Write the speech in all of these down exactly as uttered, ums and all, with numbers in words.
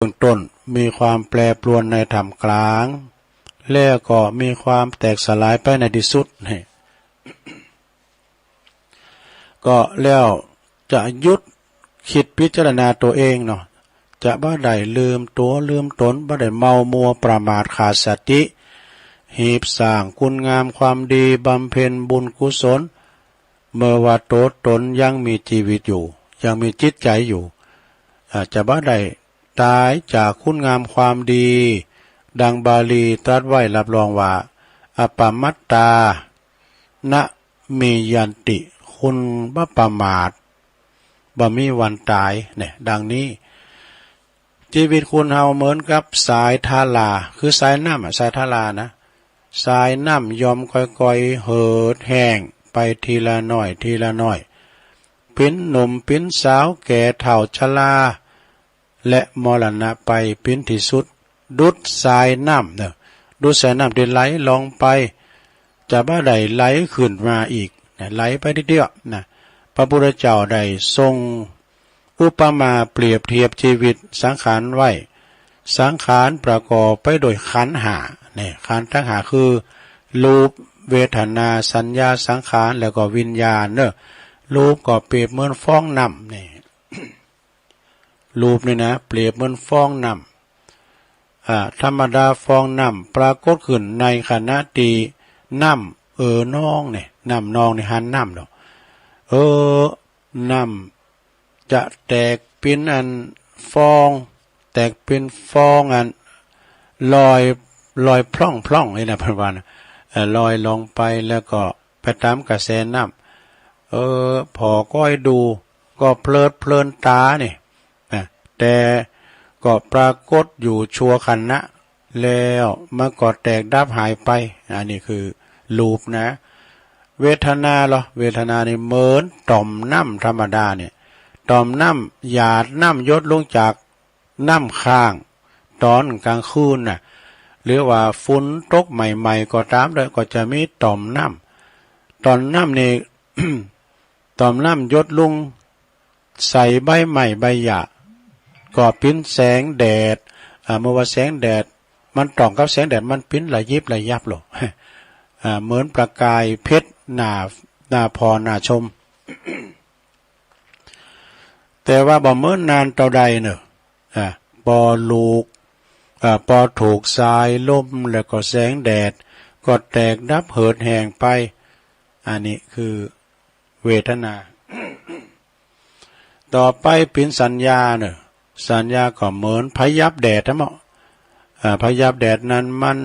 เบื้องต้น มีความแปรปรวนในท่ามกลาง แล้วก็มีความแตกสลายไปในที่สุด นี่ ก็แล้วจะหยุดคิดพิจารณาตัวเองเนาะ จะบ่ได้ลืมตัวลืมตน บ่ได้เมามัวประมาทขาดสติ หีบสร้างคุณงามความดี บำเพ็ญบุญกุศล เมื่อว่าตัวตนยังมีชีวิตอยู่ ยังมีจิตใจอยู่ อาจจะบ่ได้ตายจากคุณงามความดี ดังบาลีตรัสไว้รับรองว่า อัปปมัตตา นะ เมยันติ คุณบ่ประมาท บ่มีวันตาย เนี่ย ดังนี้ ชีวิตคนเฮาเหมือนกับสายทารา คือสายน้ำอะ สายทารานะ สายน้ำย่อมค่อยๆ เหือดแห้งไปทีละน้อย ทีละน้อย เป็นหนุ่มเป็นสาว แก่เฒ่าชรา และมรณะไปเป็นที่สุด ดุจสายน้ำเนาะ ดุจสายน้ำที่ไหลลงไป จะบ่ได้ไหลขึ้นมาอีกนะ ไหลไปเรื่อยๆ นะ พระพุทธเจ้าได้ทรงอุปมาเปรียบเทียบชีวิตสังขารไว้ สังขารประกอบไปโดยขันธ์ห้า เนี่ย ขันธ์ทั้งห้าคือ รูป เวทนา สัญญา สังขาร แล้วก็วิญญาณเนาะ รูปก็เปรียบเหมือนฟองน้ำ เนี่ย รูปนี่นะ เปรียบเหมือนฟองน้ำ อ่า ธรรมดาฟองน้ำปรากฏขึ้นในขณะที่น้ำเอ่อนองเนี่ย น้ำนองเนี่ย หันน้ำเนาะ เออ น้ำจะแตกเป็นอันฟอง แตกเป็นฟองอันลอย ลอยพล่องๆ นี่นะ เพิ่นว่านะ เอ่อ ลอยลงไปแล้วก็ไปตามกระแสน้ำ เออ ผ่อก้อยดูก็เพลิดเพลินตานี่ นะ แต่ก็ปรากฏอยู่ชั่วขณะ แล้วมันก็แตกดับหายไป อันนี้คือรูปนะ เวทนาเหรอ เวทนานี่เหมือนต่อมน้ำธรรมดาเนี่ย ต่อมน้ำหยาดน้ำหยดลงจากน้ำค้าง ตอนกลางคืนน่ะ หรือว่าฝนตกใหม่ๆ ก็ตามเถอะ ก็จะมีต่อมน้ำ ต่อมน้ำนี่ ต่อมน้ำหยดลงใส่ใบไม้ใบหญ้า ก็เป็นแสงแดด อ่า เมื่อว่าแสงแดด มันต้องกับแสงแดด มันเป็นระยิบระยับโลด อ่า เหมือนประกายเพชรหน้า หน้าผ่อหน้าชม แต่ว่าบ่เหมือนนานเท่าใดเนอะ อ่า พอลูก อ่า พอถูกสายลมแล้วก็แสงแดด ก็แตกดับเหือดแห้งไป อันนี้คือเวทนา ต่อไปเป็นสัญญาเนอะ สัญญาก็เหมือนพยับแดดนะเนาะ อ่า พยับแดดนั้นมัน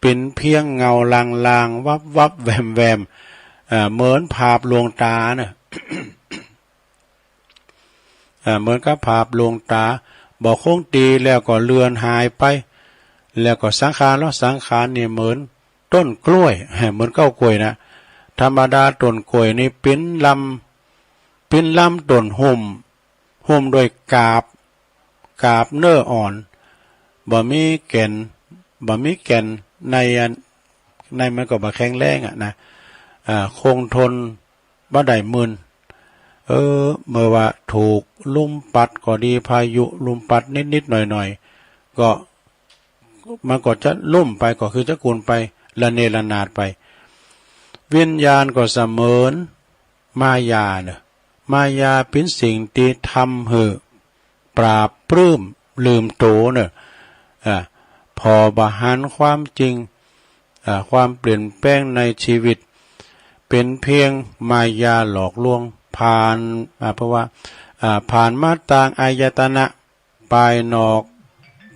เป็นเพียงเงาลางๆ วับๆ แวมๆ อ่า เหมือนภาพลวงตาเนอะ อ่า เหมือนกับภาพลวงตา บ่คงตี้แล้วก็เลือนหายไป แล้วก็สังขารเนาะ สังขารนี่เหมือนต้นกล้วย เหมือนเก๊ากล้วยนะ ธรรมดาต้นกล้วยนี่เป็นลำ เป็นลำต้นหุ้ม หุ้มด้วยกาบ กาบเนออ่อน บ่มีแก่น บ่มีแก่นในอัน ในมันก็บ่แข็งแรงอะนะ อ่า คงทน บ่ได้มื่น เออ เมื่อว่าถูกลมพัดก็ดี พายุลมพัดนิดๆ หน่อยๆ ก็ มันก็จะล้มไป ก็คือจะกุนไป ระเนระนาดไป วิญญาณก็เสมือนมายาเนอะ มายาเป็นสิ่งที่ทำหื้อปราบปลื้มลืมโตเนอะ อ่า ผ่อบ่หันความจริง อ่า ความเปลี่ยนแปลงในชีวิต เป็นเพียงมายาหลอกลวง ผ่าน อ่า เพราะว่า อ่า ผ่านมาตางอายตนะ ภายนอก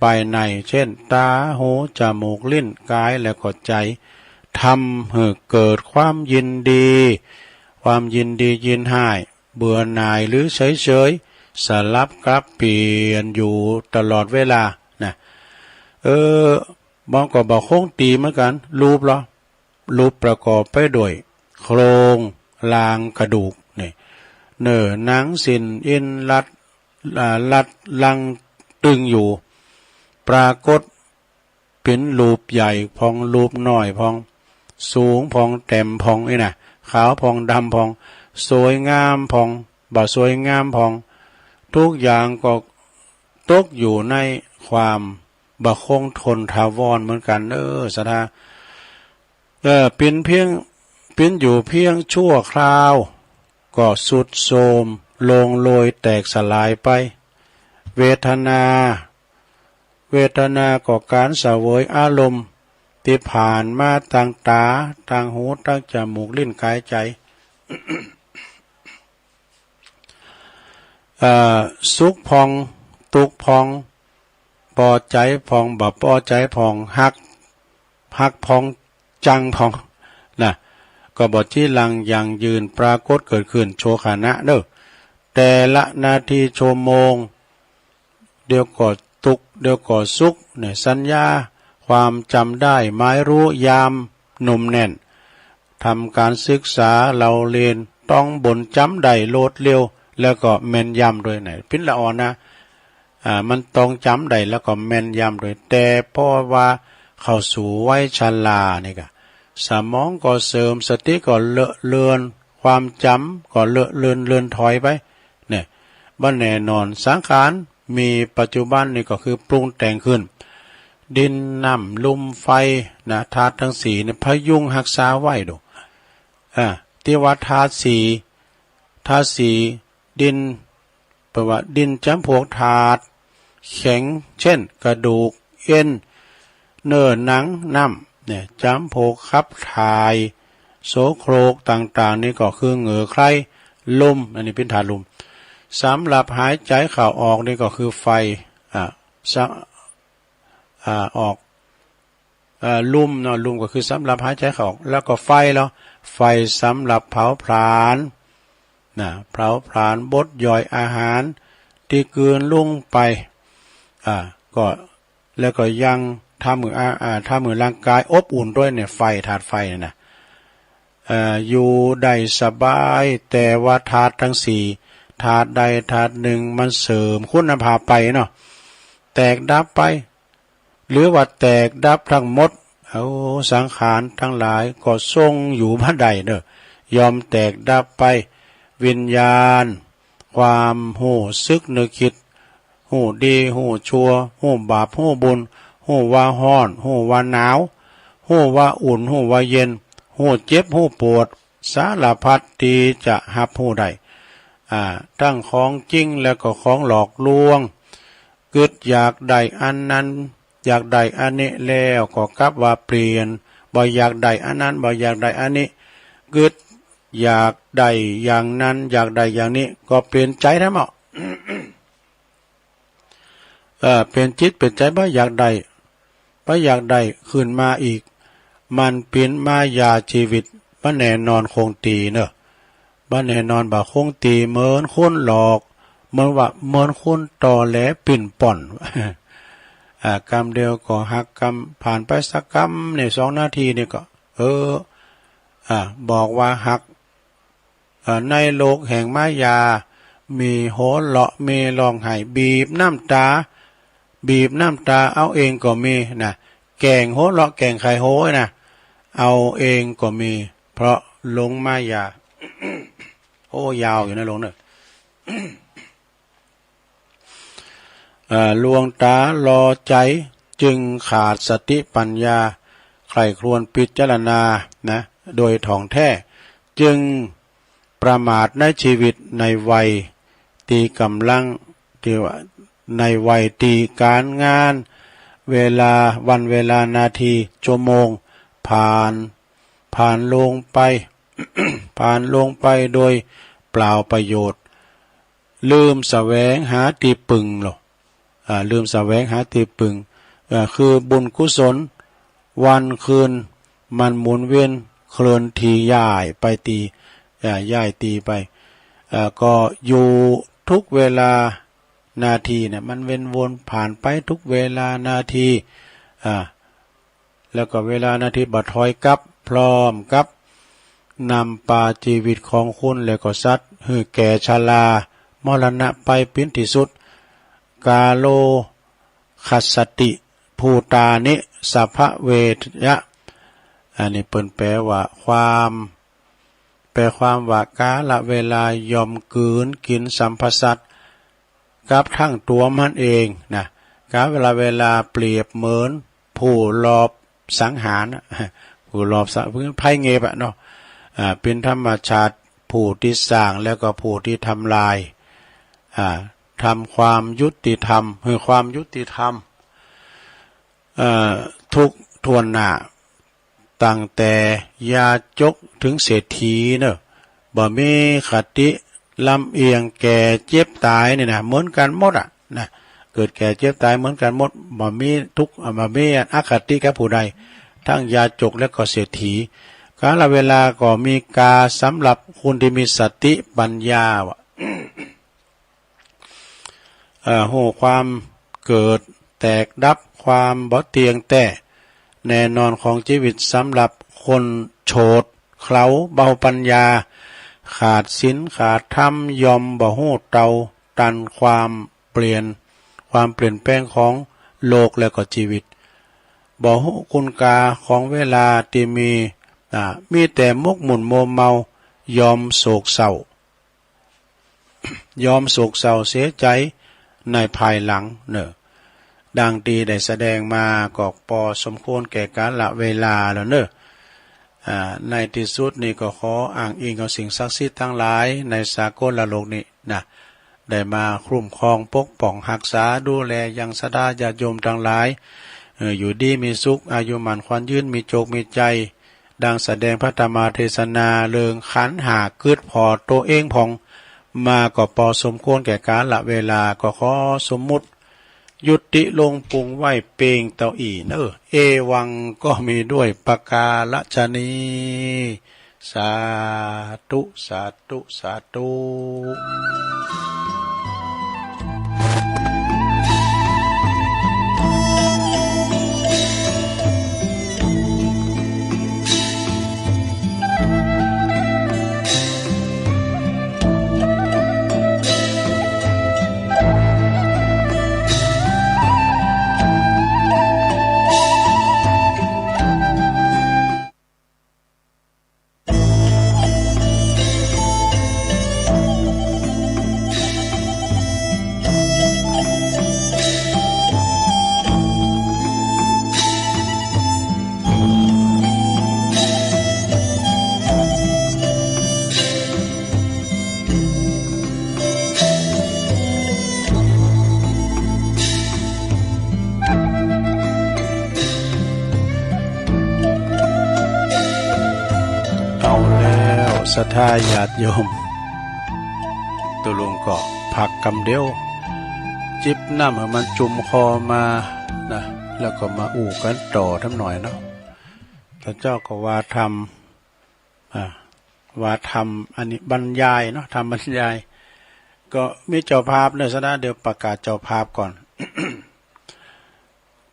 ภายใน เช่น ตา หู จมูก ลิ้น กาย และก็ใจ ทำหื้อเกิดความยินดี ความยินดียินฮ้าย เบื่อหน่ายหรือเฉยๆ สลับกลับเปลี่ยนอยู่ตลอดเวลา นะ เออ มันก็บ่คงตี้เหมือนกัน รูปเหรอ รูปประกอบไปด้วยโครงร่างกระดูก นี่ เนื้อหนัง เส้นเอ็น หลั่น อ่า หลั่นหลังตึงอยู่ ปรากฏเป็นรูปใหญ่พอง รูปน้อยพอง สูงพอง ต่ำพอง นี่นะ ขาวพอง ดำพอง สวยงามพอง บ่สวยงามพอง ทุกอย่างก็ตกอยู่ใน ความบ่คงทนถาวรเหมือนกันเนอ ศรัทธา เออ เป็นเพียง เป็นอยู่เพียงชั่วคราว ก็ทรุดโทรมลงโลยแตกสลายไป เวทนา เวทนาก็การเสวยอารมณ์ที่ผ่านมาทางตา ทางหู ทางจมูก ลิ้น กาย ใจ เอ่อ สุขผ่อง ทุกข์ผ่อง ปอใจ๋ผ่อง บ่ปอใจ๋ผ่อง ฮัก ฮักผ่อง จังผ่อง นะ ก็บ่จีรังยั่งยืน ปรากฏเกิดขึ้นชั่วขณะเนอ แต่ละนาทีชั่วโมง เดี๋ยวก็ทุกข์ เดี๋ยวก็สุข เนี่ย สัญญา ความจำได้ หมายรู้ ยามหนุ่มแน่น ทำการศึกษา เล่าเรียน ต้องบ่นจำได้รวดเร็ว แล้วก็แม่นยำด้วยนะ ปิ้นละอ่อนนะ อ่า มันต้องจำได้ แล้วก็แม่นยำด้วย แต่พอว่าเข้าสู่วัยชรานี่ก็ สมองก็เสื่อม สติก็เลอะเลือน ความจำก็เลอะเลือน เลือนถอยไป เนี่ย บ่แน่นอน สังขารมีปัจจุบันนี่ก็คือปรุงแต่งขึ้น ดิน น้ำ ลม ไฟ นะ ธาตุทั้งสี่นี่พยุงฮักษาไว้ดู อ่า ที่ว่าธาตุสี่ ธาตุสี่ ดิน แปลว่าดินจำพวกธาตุแข็ง เช่น กระดูก เอ็น เนื้อหนัง น้ำ เนี่ย จำพวกขับถ่าย โสโครกต่างๆ นี่ก็คือเหงื่อใคร ลม อันนี้เป็นธาตุลม สำหรับหายใจเข้าออกนี่ก็คือไฟ อ่า สะ อ่า ออก เอ่อ ลมเนาะ ลมก็คือสำหรับหายใจเข้าออก แล้วก็ไฟเหรอ ไฟสำหรับเผาผลาญ นะ เผาผลาญบดย่อยอาหารที่กลืนลงไป อ่า ก็ แล้วก็ยังทำให้อา อ่า ทำให้ร่างกายอบอุ่นด้วยเนี่ย ไฟ ธาตุไฟเนี่ยนะ เอ่อ อยู่ได้สบาย แต่ว่าธาตุทั้งสี่ ธาตุใดธาตุหนึ่งมันเสื่อมคุณภาพไปเนาะ แตกดับไป หรือว่าแตกดับทั้งหมด เอาสังขารทั้งหลายก็ทรงอยู่บ่ได้เนอะ ย่อมแตกดับไป วิญญาณ ความฮู้สึกนึกคิด ฮู้ดี ฮู้ชั่ว ฮู้บาป ฮู้บุญ ฮู้ว่าฮ้อน ฮู้ว่าหนาว ฮู้ว่าอุ่น ฮู้ว่าเย็น ฮู้เจ็บ ฮู้ปวด สารพัดที่จะฮับฮู้ได้ อ่า ทั้งของจริงและก็ของหลอกลวง กึ๊ดอยากได้อันนั้น อยากได้อันนี้แล้วก็กลับว่าเปลี่ยน บ่อยากได้อันนั้น บ่อยากได้อันนี้ กึ๊ดอยากได้อย่างนั้น อยากได้อย่างนี้ ก็เปลี่ยนใจทั้งหมด เอ่อ เปลี่ยนจิตเปลี่ยนใจ บ่อยากได้ บ่อยากได้ขึ้นมาอีก มันเป๋นมายาชีวิต บ่แน่นอนคงตี้เนอะ บ่แน่นอนบ่าคงตี้ เหมือนคนหลอก เหมือนว่า เหมือนคนตอแหลปิ้นป้อน อ่า กำเดียวก็ฮัก กำผ่านไปสักกำนี่ สองนาทีนี่ก็ เออ อ่า บอกว่าฮัก เอ่อ ในโลกแห่งมายา มีหัวเราะ มีร้องไห้ บีบน้ำตา บีบน้ำตาเอาเองก็มีนะ แกล้งหัวเราะ แกล้งไขโฮนะ เอาเองก็มี เพราะหลงมายา โอ้ ยาวอยู่นะหลวงเนอะ เอ่อ ลวงตาหลอกใจ จึงขาดสติปัญญา ใคร่ครวญพิจารณานะ โดยถ่องแท้ จึงประมาทในชีวิต ในวัยตี้กำลัง ที่ว่า ในวัยตี้การงาน เวลา วัน เวลา นาที ชั่วโมง ผ่าน ผ่านลงไป ผ่านลงไปโดยเปล่าประโยชน์ ลืมแสวงหาตี้พึ่งลอ อ่า ลืมแสวงหาตี้พึ่ง อ่า คือบุญกุศล วันคืนมันหมุนเวียนเคลื่อนที่ย้ายไปตี้ อ่า ย้ายตี้ไป อ่า ก็อยู่ทุกเวลานาทีเนี่ย มันเวียนวนผ่านไปทุกเวลานาที อ่า แล้วก็เวลานาทีบ่ถอยกลับ พร้อมกับนำปาชีวิตของคนและก็สัตว์ หื้อแก่ชรา มรณะไปเป๋นตี้สุด กาโล คัสสติ ภูตานิ สัพพะเวทยะ อันนี้เปิ้นแปลว่าความ แปลความว่ากาลเวลาย่อมกลืนกินสรรพสัตว์ กับทั้งตั๋วมันเองนะ กาลเวลาเปรียบเหมือนผู้ลอบสังหารน่ะ ผู้ลอบสัง- ผู้ไพ่เงบอะเนาะ อ่า เป็นธรรมชาติผู้ที่สร้างแล้วก็ผู้ที่ทำลาย อ่า ทำความยุติธรรม คือความยุติธรรม เอ่อ ทุกถ้วนหน้า ตั้งแต่ยาจกถึงเศรษฐีเนอะ บ่มีคติลำเอียงแก่เจ็บตายนี่นะ เหมือนกันหมดอะนะ เกิดแก่เจ็บตายเหมือนกันหมด บ่มีทุกข์ บ่มีอคติกับผู้ใด ทั้งยาจกและก็เศรษฐี กาลเวลาก็มีกาสำหรับคนที่มีสติปัญญาว่ะ เอ่อ ฮู้ความเกิดแตกดับ ความบ่เที่ยงแท้แน่นอนของชีวิต สำหรับคนโฉดเขลาเบาปัญญา ขาดศีลขาดธรรม ย่อมบ่ฮู้เท่าทันความเปลี่ยน ความเปลี่ยนแปลงของโลกและก็ชีวิต บ่ฮู้คุณค่าของเวลาที่มี อ่า มีแต่หมกมุ่นมัวเมา ย่อมโศกเศร้า ย่อมโศกเศร้าเสียใจในภายหลังเนอะ ดังที่ได้แสดงมาก็พอสมควรแก่กาลเวลาแล้วเนอะ อ่า ในที่สุดนี้ก็ขออ้างอิงเอาสิ่งศักดิ์สิทธิ์ทั้งหลายในสากลโลกนี้นะ ได้มาคุ้มครองปกป้องรักษาดูแลยังศรัทธาญาติโยมทั้งหลาย เอ่อ อยู่ดีมีสุข อายุมั่นขวัญยืน มีโชคมีชัย ดังแสดงพระธรรมเทศนาเรื่องขันธ์ห้ากึ๊ดผ่อตัวเองพ่องมาก็พอสมควรแก่กาลเวลา ก็ขอสมมุติยุติลงปรุงไว้เพียงเต้าอี้เนอะ เอวังก็มีด้วยประการฉะนี้ สาธุ สาธุ สาธุ เอาแล้วศรัทธาญาติโยม ตุ๊ลุงก็พักกำเดียว จิบน้ำให้มันจุ่มคอมานะ แล้วก็มาอู้กันต่อทำหน่อยเนาะ พระเจ้าก็ว่าธรรม อ่า ว่าธรรมอันนี้บรรยายเนาะ ธรรมบรรยาย ก็มีเจ้าภาพเนอะ ศรัทธา เดี๋ยวประกาศเจ้าภาพก่อน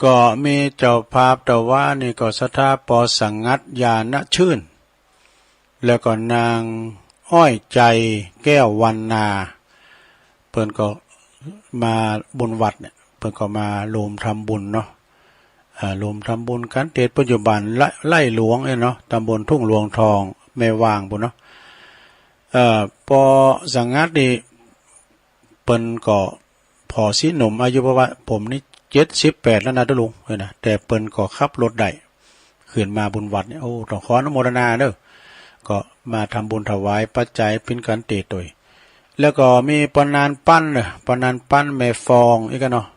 ก็มีเจ้าภาพแต่ว่านี่ก็ศรัทธาปอสงัด ญาณชื่น แล้วก็นางอ้อยใจแก้ววรรณา เปิ้นก็มาบุญวัดเนี่ย เปิ้นก็มาโฮมทำบุญเนาะ อ่า โฮมทำบุญกันเตดปัจจุบันไร่ ไร่หลวงเนี่ยเนาะ ตำบลทุ่งหลวงทอง แม่วางปุ้นเนาะ เอ่อ ปอสงัดนี่ เปิ้นก็ผ่อสีหนุ่ม อายุประมาณ ผมนี่เจ็ดสิบแปดแล้วนะตุ๊ลุง เออนะ แต่เปิ้นก็ขับรถได้ ขึ้นมาบุญวัดเนี่ย โอ้ ต้องขออนุโมทนาเด้อ ก็มาทำบุญถวายปัจจัยปิ้นกันเตดโตย แล้วก็มีปอนานปั้นเนอะ ปอนานปั้นแม่ฟองอีกอะเนาะ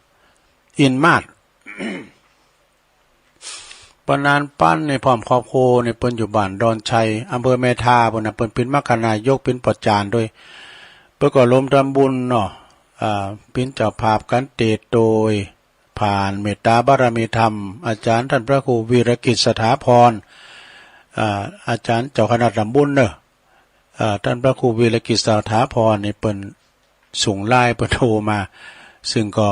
อินมาศ ปอนานปั้นนี่พร้อมครอบครัวนี่เปิ้นอยู่บ้านดอนชัย อำเภอแม่ทาปุ้นนะ เปิ้นปิ้นมรรคนายก ปิ้นปอจารย์โตย เปิ้นก็โฮมทำบุญเนาะ อ่า ปิ้นเจ้าภาพกันเตดโตย ผ่านเมตตาบารมีธรรม อาจารย์ท่านพระครูวีรกิจสถาพร อ่า อาจารย์เจ้าคณะตำบลเนอะ อ่า ท่านพระครูวีรกิจสถาพรนี่เปิ้นส่งไลน์เปิ้นโทรมา ซึ่งก็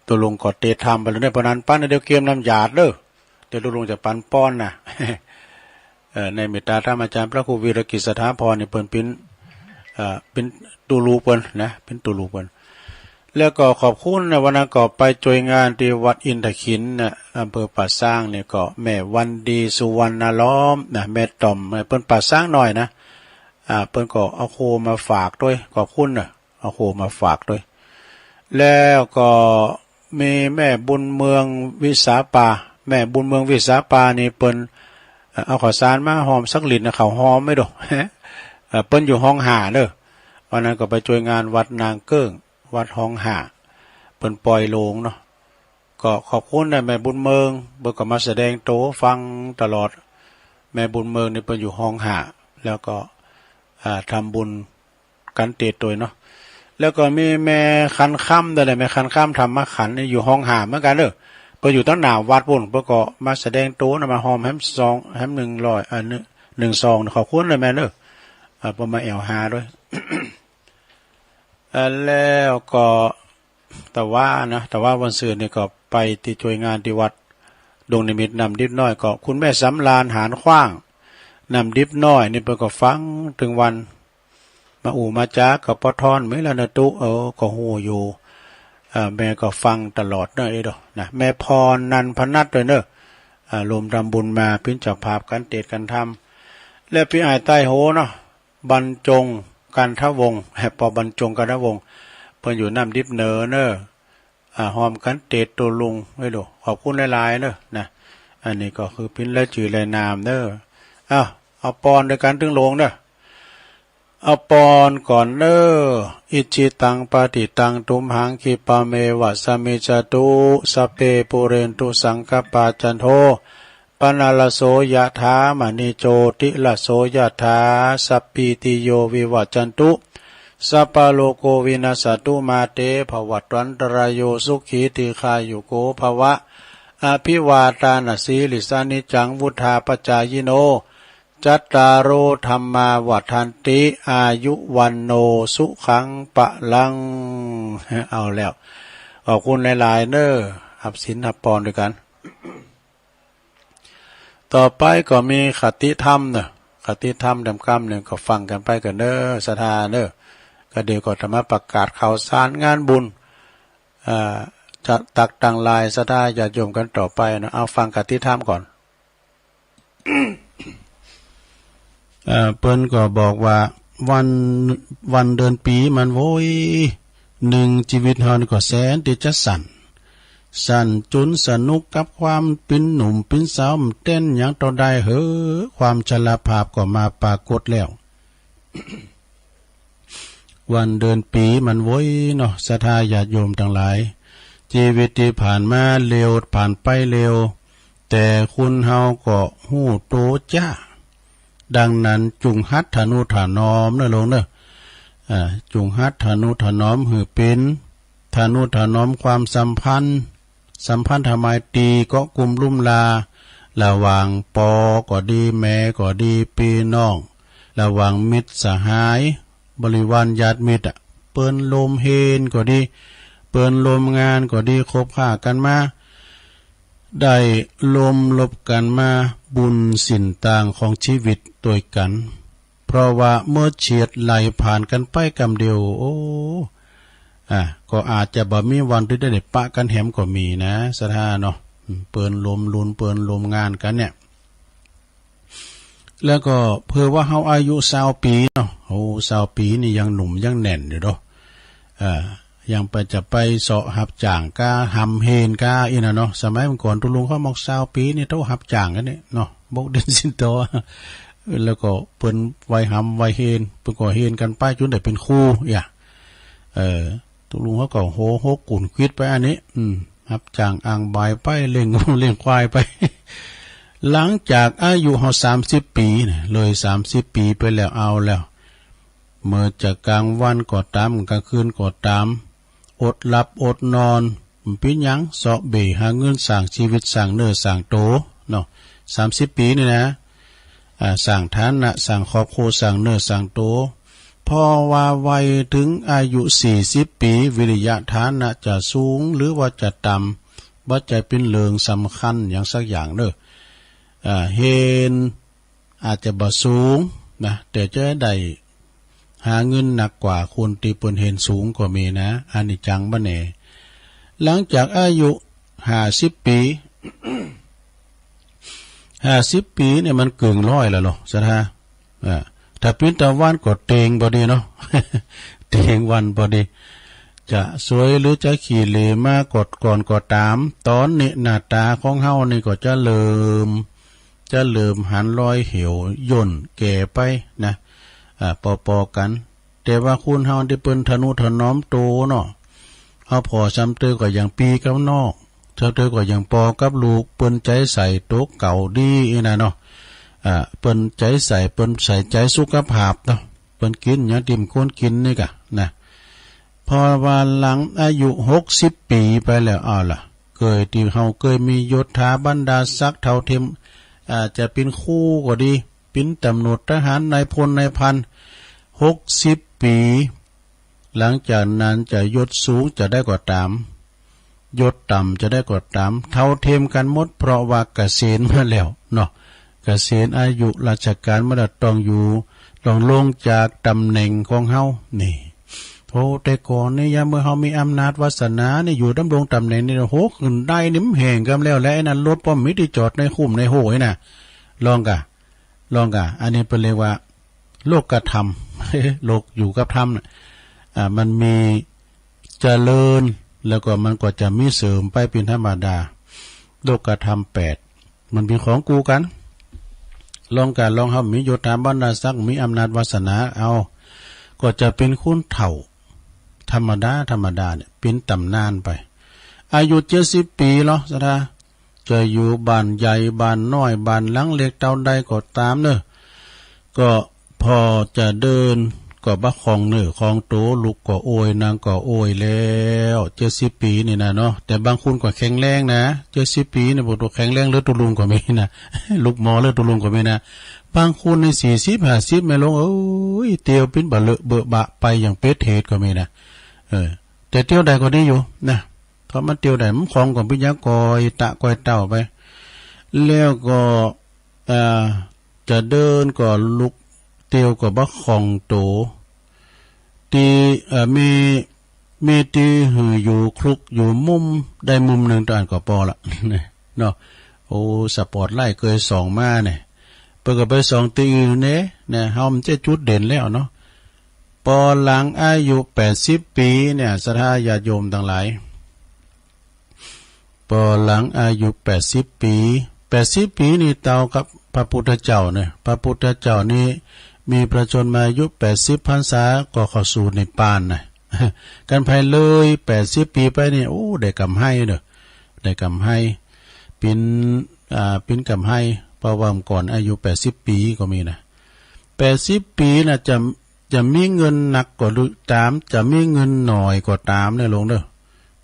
ตุ๊ลุงก็เตดทำไปแล้วเนี่ย ปอนานปั้นเดี๋ยวเกียมน้ำหยาดเด้อ เดี๋ยวตุ๊ลุงจะปันป้อนนะ เอ่อ ในเมตตาธรรมอาจารย์พระครูวีรกิจสถาพรนี่เปิ้นปิ้น เอ่อ ปิ้นตุ๊ลุเปิ้นนะ ปิ้นตุ๊ลุเปิ้น แล้วก็ขอบคุณนะ วันนั้นก็ไปช่วยงานที่วัดอินทขินนะ อำเภอป่าซางเนี่ย ก็แม่วันดีสุวรรณล้อมนะ แม่ต่อม เปิ้นป่าซางน้อยนะ อ่า เปิ้นก็เอาโคมาฝากโตย ขอบคุณนะ เอาโคมาฝากโตย แล้วก็ มีแม่บุญเมืองวิสาปา แม่บุญเมืองวิสาปานี่เปิ้น เอ่อ เอาข้าวสารมาหอมสักลิตรนะ ข้าวหอมไม่ดู เอ่อ เปิ้นอยู่ฮองห้าเด้อ วันนั้นก็ไปช่วยงานวัดนางเกิ้ง วัดฮองห้า เปิ้นปล่อยโลงเนาะ ก็ขอบคุณนะแม่บุญเมือง เปิ้นก็มาแสดงโตฟังตลอด แม่บุญเมืองนี่เปิ้นอยู่ฮองห้า แล้วก็ อ่า ทำบุญ กันเตดโตยเนาะ แล้วก็มีแม่ขันคำด้วยแหละ แม่ขันคำธรรมขันธ์นี่อยู่ฮองห้าเหมือนกันเด้อ เปิ้นอยู่ตังหน้าวัดปู้น เปิ้นก็มาแสดงโตนะ มาฮอมแฮมซอง แฮมหนึ่งร้อย อ่า หนึ่ง หนึ่งซอง ขอบคุณเลยแม่เด้อ อ่า เปิ้นมาแอวหาด้วย อ่า แล้วก็ ตะวานะ ตะวาวันศุกร์นี่ก็ไปตี้ช่วยงานตี้วัดดงนิมิตรน้ำดิบน้อย ก็คุณแม่สำราญหานขว้าง น้ำดิบน้อยนี่เปิ้นก็ฟังตึงวัน มาอู้มาจากับป้อทอนมื้อละเนอะตุ๊ เออ ก็ฮู้อยู่ เอ่อ แม่ก็ฟังตลอดเนอะ เอ้ยเด้อ นะ แม่พรนันพนัทด้วยเนอะ อ่า รวมทำบุญมา ปิ้นเจ้าภาพกันเตดกันทำ และปี้อ้ายใต้โหเนาะ บรรจงกันทวงศ์ แฮะ ปอบรรจงกันทวงศ์ เปิ้นอยู่น้ำดิบเหนือเนอะ อ่า ฮอมกันเตดโตลุง เอ้ยเด้อ ขอบคุณหลายๆเนอะ นะ อันนี้ก็คือปิ้นรายจื่อรายนามเนอะ อ้าว เอาปอนด้วยกันตึงลงเนอะ เอาปอนก่อนเนอะ อิจฉิตังปฏิตังตุมหัง คิปะเมวะสะมิจฉตุ สัพเพปูเรนตุสังกัปปา จันโท ปะนะระโสยะถา มะณิโจติระโสยะถา สัพพีติโยวิวัจจันตุ สัพพะโรโควินัสสะตุ มาเตภวัตวันตะรายโย สุขีทีฆายุโกภะวะ อะภิวาทานะสีลิสสะ นิจจังวุฑาปะจายิโน จัตตาโรธัมมาวัฑฒันติ อายุวัณโณสุขังพะลัง เอาแล้ว ขอบคุณหลายๆเนอะ ฮับศีลฮับปอนด้วยกัน ต่อไปก็มีคติธรรมเนอะ คติธรรมดำกำหนึ่งก็ฟังกันไปก่อนเนอะ ศรัทธาเนอะ ก็เดี๋ยวก็จะมาประกาศข่าวสารงานบุญ อ่า จะตักตังหลายศรัทธาญาติโยมกันต่อไปเนอะ เอาฟังคติธรรมก่อน เอ่อ เปิ้นก็บอกว่า วัน วันเดือนปีมันโวย หนึ่ง ชีวิตเฮานี่ก็แสนที่จะสั้น สั้นจนสนุกกับความเป๋นหนุ่มเป๋นสาว มันเต้นหยังต่อได้เหอะ ความชราภาพก็มาปรากฏแล้ว วันเดือนปีมันโวยเนาะ ศรัทธาญาติโยมตังหลาย ชีวิตตี้ผ่านมาเร็ว ผ่านไปเร็ว แต่คนเฮาก็ฮู้โตจ๊า ดังนั้นจุ่งหัดทะนุถนอมเนอะโลมเนอะ อ่า จุ่งหัดทะนุถนอมหื้อเป๋น ทะนุถนอมความสัมพันธ์ สัมพันธไมตรีเกาะกลุ่มลุ่มลา ระหว่างปอก็ดี แม่ก็ดี ปี้น้อง ระหว่างมิตรสหาย บริวารญาติมิตรอะ เปิ้นร่วมเฮนก็ดี เปิ้นร่วมงานก็ดี คบค้ากันมา ได้ร่วมรบกันมาบุญสิ้นตางของชีวิตตวยกั๋น เพราะว่าเมื่อเฉียดไหลผ่านกันไปกำเดียว โอ้ อ่ะ ก็อาจจะบ่มีวันตี้ได้ปะกันแหมก็มีนะ ศรัทธาเนาะ อืม เปิ้นร่วมรุ่น เปิ้นร่วมงานกั๋นเนี่ย แล้วก็เผื่อว่าเฮาอายุซาวปีเนาะ โอ้ ซาวปีนี่ยังหนุ่มยังแน่นอยู่เนาะ เอ่อ ยังไปจะไปเซาะฮับจ้างกา หำเฮนกาอี้นะเนาะ สมัยเมื่อก่อนตุ๊ลุงเขาบอกซาวปีนี่โตฮับจ้างกั๋นเนี่ยเนาะ บกดินสินโต แล้วก็เปิ้นวัยหำวัยเฮน เปิ้นก็เฮนกั๋นไปจนได้เป๋นครู อย่า เอ่อ ตุ๊ลุงเขาก็โหหกกุ่นควิดไปอันนี้ อืม ฮับจ้างอ่างบายไป เลี้ยงงัวเลี้ยงควายไป หลังจากอายุเฮาสามสิบปีเนี่ย เลยสามสิบปีไปแล้ว เอาแล้ว เมื่อจะกลางวันก็ต๋าม กลางคืนก็ต๋าม อดหลับอดนอน บ่เป๋นหยัง เซาะเบ้หาเงินสร้างชีวิต สร้างเนื้อสร้างโต เนาะ สามสิบปีนี่นะ อ่า สร้างฐานะ สร้างครอบครัว สร้างเนื้อสร้างโต เพราะว่าไวถึงอายุสี่สิบปี วิริยะฐานะจะสูงหรือว่าจะต่ำ บ่ใจ้เป๋นเรื่องสำคัญหยังสักอย่างเด้อ อ่า เฮนอาจจะบ่สูงนะ แต่จะได้หาเงินหนักกว่าคนตี้เปิ้นเฮนสูงก็มีนะ อันนี้จังบ่แน่ หลังจากอายุห้าสิบปี ห้าสิบปีเนี่ยมันเกิ่งร้อยแล้วเหรอ ศรัทธา อ่า ถ้าเป๋นตะวันก็เต็งพอดีเนาะ เต็งวันพอดี จะสวยหรือจะขี้เหร่มาก่อนก่อนก็ตาม ตอนนี้หน้าตาของเฮานี่ก็จะเริ่ม จะเริ่มหันรอยเหี่ยวย่นแก่ไปนะ อ่า ปอๆ กัน แต่ว่าคนเฮาที่เปิ้นทะนุถนอมโตเนาะ เฮาผ่อซ้ำเติมก็อย่างปี้กับน้อง ซ้ำเติมก็อย่างปอกับลูก เปิ้นใจ๋ใส่โตเก่าดีอี้นะเนาะ อ่า เปิ้นใจ๋ใส่ เปิ้นใส่ใจ๋สุขภาพเนาะ เปิ้นกินหยังที่มันควรกินนี่กะนะ เพราะว่าหลังอายุหกสิบปี๋ไปแล้ว เอาล่ะ เกยตี้เฮาเกยมียศถาบรรดาศักดิ์เท่าเทียม อ่า จะเป๋นครูก็ดี เป๋นตำรวจ ทหาร นายพล นายพัน หกสิบปี๋ หลังจากนั้นจะยศสูงจะได้ก็ต๋าม ยศต่ำจะได้ก็ต๋าม เท่าเทียมกันหมด เพราะว่าเกษียณมาแล้วเนาะ เกษียณอายุราชการมาแล้ว ต้องอยู่ ต้องลงจากตำแหน่งของเฮา นี่ โอ้ แต่ก่อนนี่ ยามเมื่อเฮามีอำนาจวาสนานี่ อยู่ดำรงตำแหน่งนี่ โห ขึ้นได้นี่มันแฮงกำแล้วแหละ ไอ้นั่นรถป้อมมีตี้จอดในคุ้มในห้วยน่ะ ลองกะ ลองกะ อันนี้เปิ้นเรียกว่า โลกธรรม โลกอยู่กับธรรมน่ะ อ่า มันมีเจริญ แล้วก็มันก็จะมีเสื่อมไปเป๋นธรรมดา โลกธรรมแปด มันเป๋นของคู่กั๋น ลองกะ ลองเฮามียศถาบรรดาศักดิ์ มีอำนาจวาสนา เอา ก็จะเป๋นคนเฒ่า ธรรมดา ธรรมดาเนี่ย เป๋นต๋ำนานไป อายุเจ็ดสิบปี๋แล้ว ศรัทธา จะอยู่บ้านใหญ่บ้านน้อย บ้านหลังเล็กเต้าใดก็ต๋ามเนอะ ก็พอจะเดินก็บ่คล่องเนื้อคล่องตัว ลุกก็โอย นั่งก็โอยแล้ว เจ็ดสิบปี๋นี่นะเนาะ แต่บางคนก็แข็งแรงนะ เจ็ดสิบปี๋นี่บ่ต้องแข็งแรง เลือดตุลุงก็มีนะ ลุกหมอเลือดตุลุงก็มีนะ บางคนนี่สี่สิบ ห้าสิบ แม่หลวงเอ้ย เตียวเป๋นบ่าเลอะเบอะบะไปอย่างเป๋นเทศก็มีนะ เออ แต่เตียวได้ก็ดีอยู่นะ เพราะมันเตียวได้ มันคล่องกว่าปิญญา ก่อยตะก่อยเต้าไป แล้วก็ เอ่อ จะเดินก็ลุก เตียวก็บ่คล่องตัว ตี้ เอ่อ มี มีตี้หื้ออยู่คลุกอยู่มุมได้มุมหนึ่ง ต๋อนนั้นก็ปอละ เนาะ โอ้ สปอตไลท์เกยส่องมาเนี่ย เปิ้นก็ไปส่องตี้อื่นเนี่ย นะ เฮามันจะจุดเด่นแล้วเนาะ ปอหลังอายุแปดสิบปี๋เนี่ย ศรัทธาญาติโยมตังหลาย ปอหลังอายุแปดสิบปี๋ แปดสิบปี๋นี่เต้ากับพระพุทธเจ้าเนี่ย พระพุทธเจ้านี่มีพระชนมายุแปดสิบพรรษาก็เข้าสู่นิพพานนะ คันไผเลยแปดสิบปี๋ไปนี่ โอ้ ได้กำไรเด้อ ได้กำไร เป๋น อ่า เป๋นกำไร เพราะว่าเมื่อก่อนอายุแปดสิบปี๋ก็มีนะ แปดสิบปี๋น่ะจะ จะมีเงินนักก็ต๋าม จะมีเงินน้อยก็ต๋ามเนี่ยหลวงเด้อ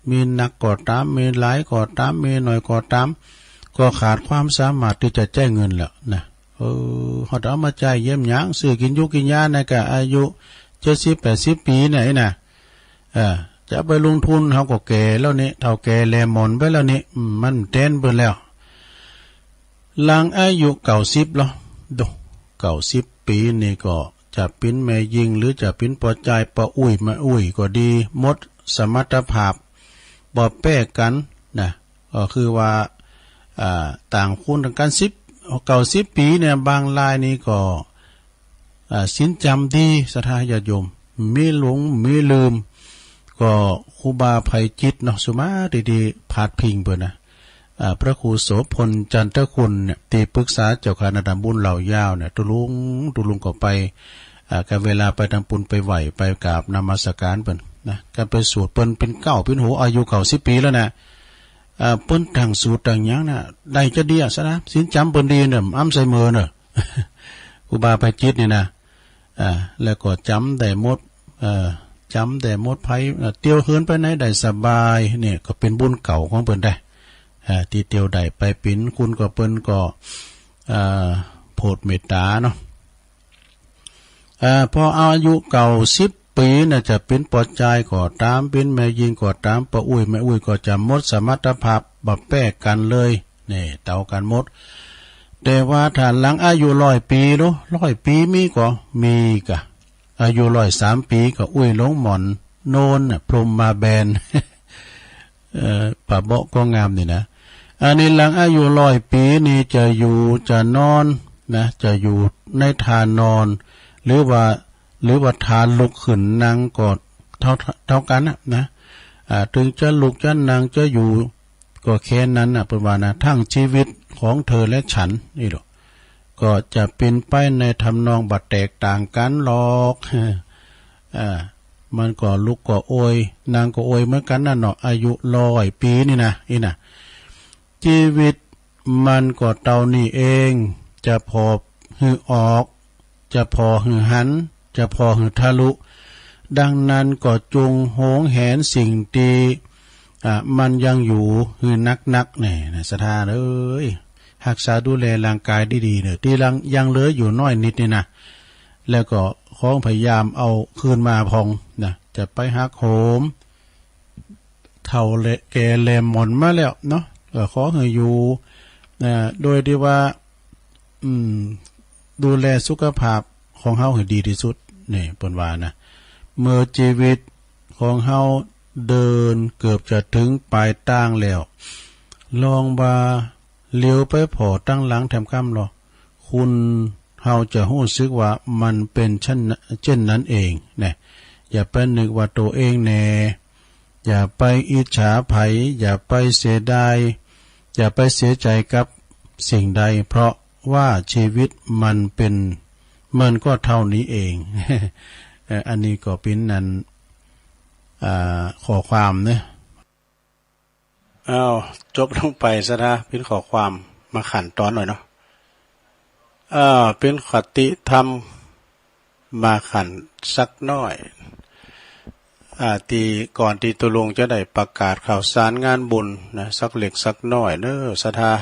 มีนักก็ต๋าม มีหลายก็ต๋าม มีน้อยก็ต๋าม ก็ขาดความสามารถตี้จะใจ๊เงินแล้วนะ เออ เฮาจะเอามาใจ๊เยี่ยมหยัง ซื้อกินอยู่กินยาในกะอายุเจ็ดสิบแปดสิบปี๋เนี่ยนะ เออ จะเอาไปลงทุน เฮาก็แก่แล้วนี่ เฒ่าแก่แหล่หมอนไปแล้วนี่ อืม มันแตนเปิ้นแล้ว หลังอายุเก้าสิบแล้ว โด เก้าสิบปี๋นี่ก็จะเป๋นแม่ญิง หรือจะเป๋นป้อจายป้ออุ้ยแม่อุ้ยก็ดี หมดสมรรถภาพ บ่แป้กั๋นนะ ก็คือว่า อ่า ต่างคนต่างกั๋น สิบ เก้าสิบปี๋เนี่ย บางรายนี่ก็ อ่า ศีลจ๋ำดี ศรัทธาญาติโยม มีหลงมีลืม ก็ครูบาไพจิตรเนาะ สุมาตี้ตี้พาดพิงเปิ้นนะ อ่า พระครูโสภณ จันทคุณเนี่ย ตี้ปรึกษาเจ้าคณะตำบลเหล่ายาวเนี่ย ตุลุง ตุลุงก็ไป อ่า กะเวลาไปตำบลไปไหว้ ไปกราบนมัสการเปิ้นนะ กะไปสูตรเปิ้นเป๋นเก๊าเป๋นหัว อายุเก้าสิบปี๋แล้วนะ อ่า เปิ้นตั้งสูตรตั้งหยังนะ ได้จะดีอะ ศรัทธา ศีลจ๋ำเปิ้นดีเนี่ย อำใส่มือเนอะ ครูบาไพจิตรนี่นะ อ่า แล้วก็จ๋ำได้หมด เอ่อ จ๋ำได้หมดภัย เอ่อ เตียวเฮินไปไหนได้สบาย เนี่ย ก็เป๋นบุญเก่าของเปิ้นได้ อ่า ตี้เตียวได้ไปเป๋นคุณก็เปิ้นก็ เอ่อ โผดเมตต๋าเนาะ อ่า พออายุเก้าสิบปี๋น่ะ จะเป๋นป้อจายก็ต๋าม เป๋นแม่ญิงก็ต๋าม ป้ออุ้ยแม่อุ้ยก็จะหมดสมรรถภาพ บ่แป้กั๋นเลย นี่ เต้ากั๋นหมด แต่ว่าถ้าหลังอายุร้อยปี๋เนาะ ร้อยปี๋มีก็ มีกะ อายุร้อยสามปี๋ก็อุ้ยลงหมอนโนนน่ะ พรมมาแบน เอ่อ ผ้าเบาะก็งามนี่นะ อันนี้หลังอายุร้อยปี๋นี่จะอยู่จะนอนนะ จะอยู่ในท่านอน หรือว่า หรือว่าท่าลุกขึ้นนั่งก็เท่า เท่ากั๋นนะ นะ อ่า ถึงจะลุกจะนั่งจะอยู่ก็แค่นั้นน่ะ เปิ้นว่านะ ทั้งชีวิตของเธอและฉันนี่หรอ ก็จะเป็นไปในทำนองบ่แตกต่างกันหรอก อ่า มันก็ลุกก็โอย นั่งก็โอยเหมือนกันน่ะเนาะ อายุร้อยปีนี่นะ นี่นะ ชีวิตมันก็เต้านี้เอง จะผ่อหื้อออก จะผ่อหื้อหัน จะผ่อหื้อทะลุ ดังนั้นก็จงหวงแหนสิ่งที่ อ่า มันยังอยู่หื้อนักๆ แน่นะ ศรัทธาเอ้ย ฮักษาดูแลร่างกายดีๆ เน่อ ตี้ยังเหลืออยู่น้อยนิดนี่นะ แล้วก็ขอพยายามเอาคืนมาพองนะ จะไปหักโหม เฒ่าและแก่แหลมหมอนมาแล้วเนาะ เอ่อ ขอให้อยู่ เอ่อ โดยที่ว่า อืม ดูแลสุขภาพของเฮาให้ดีที่สุด นี่เปิ้นว่านะ เมื่อชีวิตของเฮาเดินเกือบจะถึงปลายตางแล้ว ลองว่าเหลียวไปผ่อตังหลังแถมกำลอ คุณ เฮาจะรู้สึกว่ามันเป็นเช่น เช่นนั้นเองนะ อย่าไปนึกว่าตัวเองแน่ อย่าไปอิจฉาใผ อย่าไปเสียดาย อย่าไปเสียใจกับสิ่งใด เพราะว่าชีวิตมันเป็น มันก็เท่านี้เอง เอ่อ อันนี้ก็เป็นอัน อ่า ข้อความเนาะ อ้าว จบลงไปซะนะ เป็นข้อความมาขั้นตอนหน่อยเนาะ อ่า เป็นคติธรรมมาขั้นสักหน่อย อ่า ที่ก่อนที่ตุลุงจะได้ประกาศข่าวสารงานบุญนะ สักเล็กสักน้อยเนอะ ศรัทธา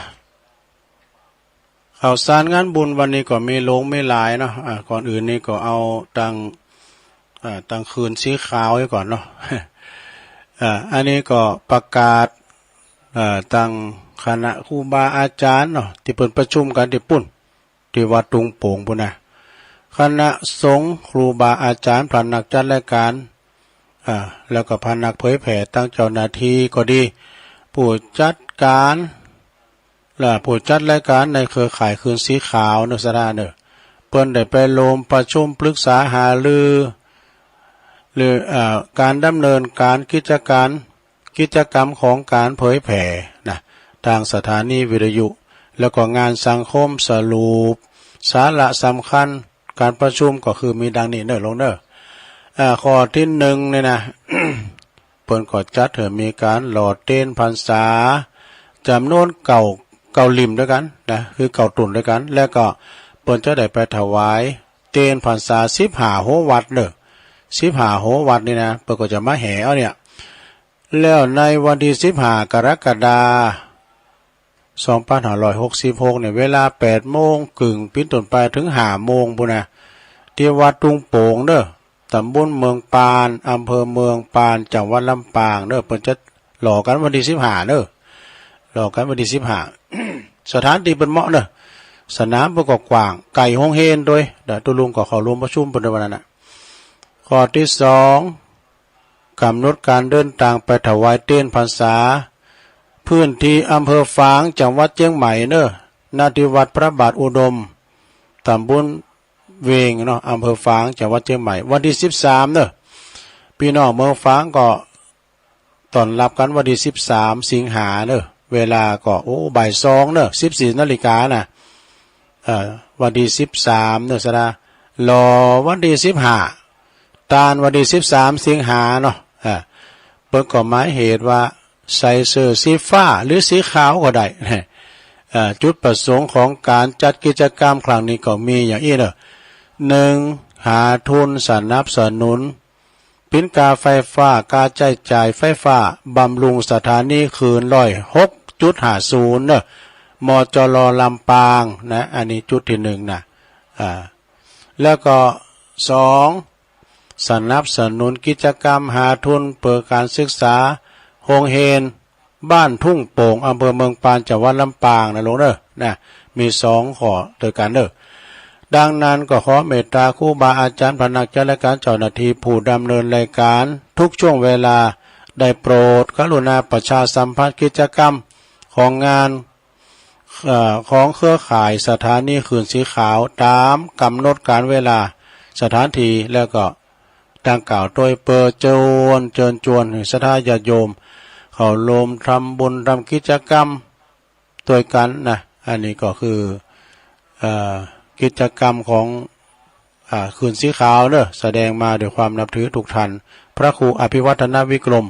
ข่าวสารงานบุญวันนี้ก็มีหลวงมีหลายเนาะ อ่า ก่อนอื่นนี่ก็เอาตัง อ่า ตังคืนสีขาวไว้ก่อนเนาะ อ่า อันนี้ก็ประกาศ อ่า ตังคณะครูบาอาจารย์เนาะ ตี้เปิ้นประชุมกันตี้ปุ้น ตี้วัดตุงโป่งปุ้นนะ คณะสงฆ์ครูบาอาจารย์ พระนักจัดรายการ อ่า แล้วก็พระนักเผยแผ่ ตังเจ้าหน้าที่ก็ดี ผู้จัดการ และผู้จัดรายการในเครือข่ายคืนสีขาวเนอะ ศรัทธาเนอะ เปิ้นได้ไปรวมประชุมปรึกษาหารือ หรือ เอ่อ การดำเนินการกิจการ กิจกรรมของการเผยแผ่นะ ทางสถานีวิทยุ แล้วก็งานสังคมสรุป สาระสำคัญการประชุมก็คือมีดังนี้เนอะ หลวงเนอะ อ่า ข้อที่หนึ่งเนี่ยนะ เปิ้นก็จัดให้มีการหล่อเตียนพรรษา จำนวนเก้า เก้าเล่มด้วยกันนะ คือเก้าตนด้วยกัน แล้วก็เปิ้นจะได้ไปถวายเตียนพรรษาสิบห้าหัววัดเนอะ สิบห้าหัววัดนี่นะ เปิ้นก็จะมาแห่เอาเนี่ย แล้วในวันที่สิบห้ากรกฎาคม สองพันห้าร้อยหกสิบหกเนี่ย เวลาแปดโมงครึ่งเป็นต้นไปถึงห้าโมงพู้นนะ ที่วัดตุงโป่งเนอะ ตำบลเมืองปาน อำเภอเมืองปาน จังหวัดลำปางเนอะ เปิ้นจะหล่อกันวันที่สิบห้าเนอะ หล่อกันวันที่สิบห้า สถานที่เปิ้นเหมาะเนอะ สนามเปิ้นก็กว้าง ใกล้โฮงเฮียนด้วย เดี๋ยวตุลุงก็เข้าร่วมประชุมเปิ้นด้วยวันนั้นน่ะ ข้อที่สอง กำหนดการเดินทางไปถวายเตียนพรรษา พื้นที่อำเภอฝาง จังหวัดเชียงใหม่เนอะ ณ ที่วัดพระบาทอุดม ตำบลเวงเนาะ อำเภอฝาง จังหวัดเชียงใหม่ วันที่สิบสามเนอะ พี่น้องเมืองฝางก็ต้อนรับกันวันที่สิบสามสิงหาเนอะ เวลาก็ โอ้ บ่ายสองเนอะ สิบสี่นาฬิกานะ เอ่อ วันที่สิบสามเนอะ ศรัทธา หล่อวันที่สิบห้า ตานวันที่สิบสามสิงหาเนาะ อ่า เปิ้นก็หมายเหตุว่าใส่เสื้อสีฟ้าหรือสีขาวก็ได้ อ่า จุดประสงค์ของการจัดกิจกรรมครั้งนี้ก็มีอย่างอี้เนอะ หนึ่ง หาทุนสนับสนุน ปิ้นกาไฟฟ้า กาใจ๊จ่ายไฟฟ้า บำรุงสถานีคลื่นร้อยหกจุดห้าศูนย์เนอะ มจร ลำปางนะ อันนี้จุดที่หนึ่งนะ อ่า แล้วก็สอง สนับสนุนกิจกรรมหาทุนเพื่อการศึกษาโฮงเฮียนบ้านทุ่งโป่ง อำเภอเมืองปาน จังหวัดลำปางนะหลวงเนอะ นะ มีสองข้อด้วยกันเนอะ ดังนั้นก็ขอเมตตาครูบาอาจารย์ พนักจัดรายการ เจ้าหน้าที่ผู้ดำเนินรายการทุกช่วงเวลา ได้โปรดกรุณาประชาสัมพันธ์กิจกรรมของงาน เอ่อ ของเครือข่ายสถานีคลื่นสีขาว ตามกำหนดการเวลา สถานที่ แล้วก็ ดังกล่าวโดยเปิดเจิญ เจิญจวนให้ศรัทธาญาติโยมเข้าร่วมทำบุญทำกิจกรรมด้วยกันนะ อันนี้ก็คือ เอ่อ กิจกรรมของ อ่า คืนสีขาวเนอะ แสดงมาด้วยความนับถือทุกท่าน พระครูอภิวัฒนวิกรม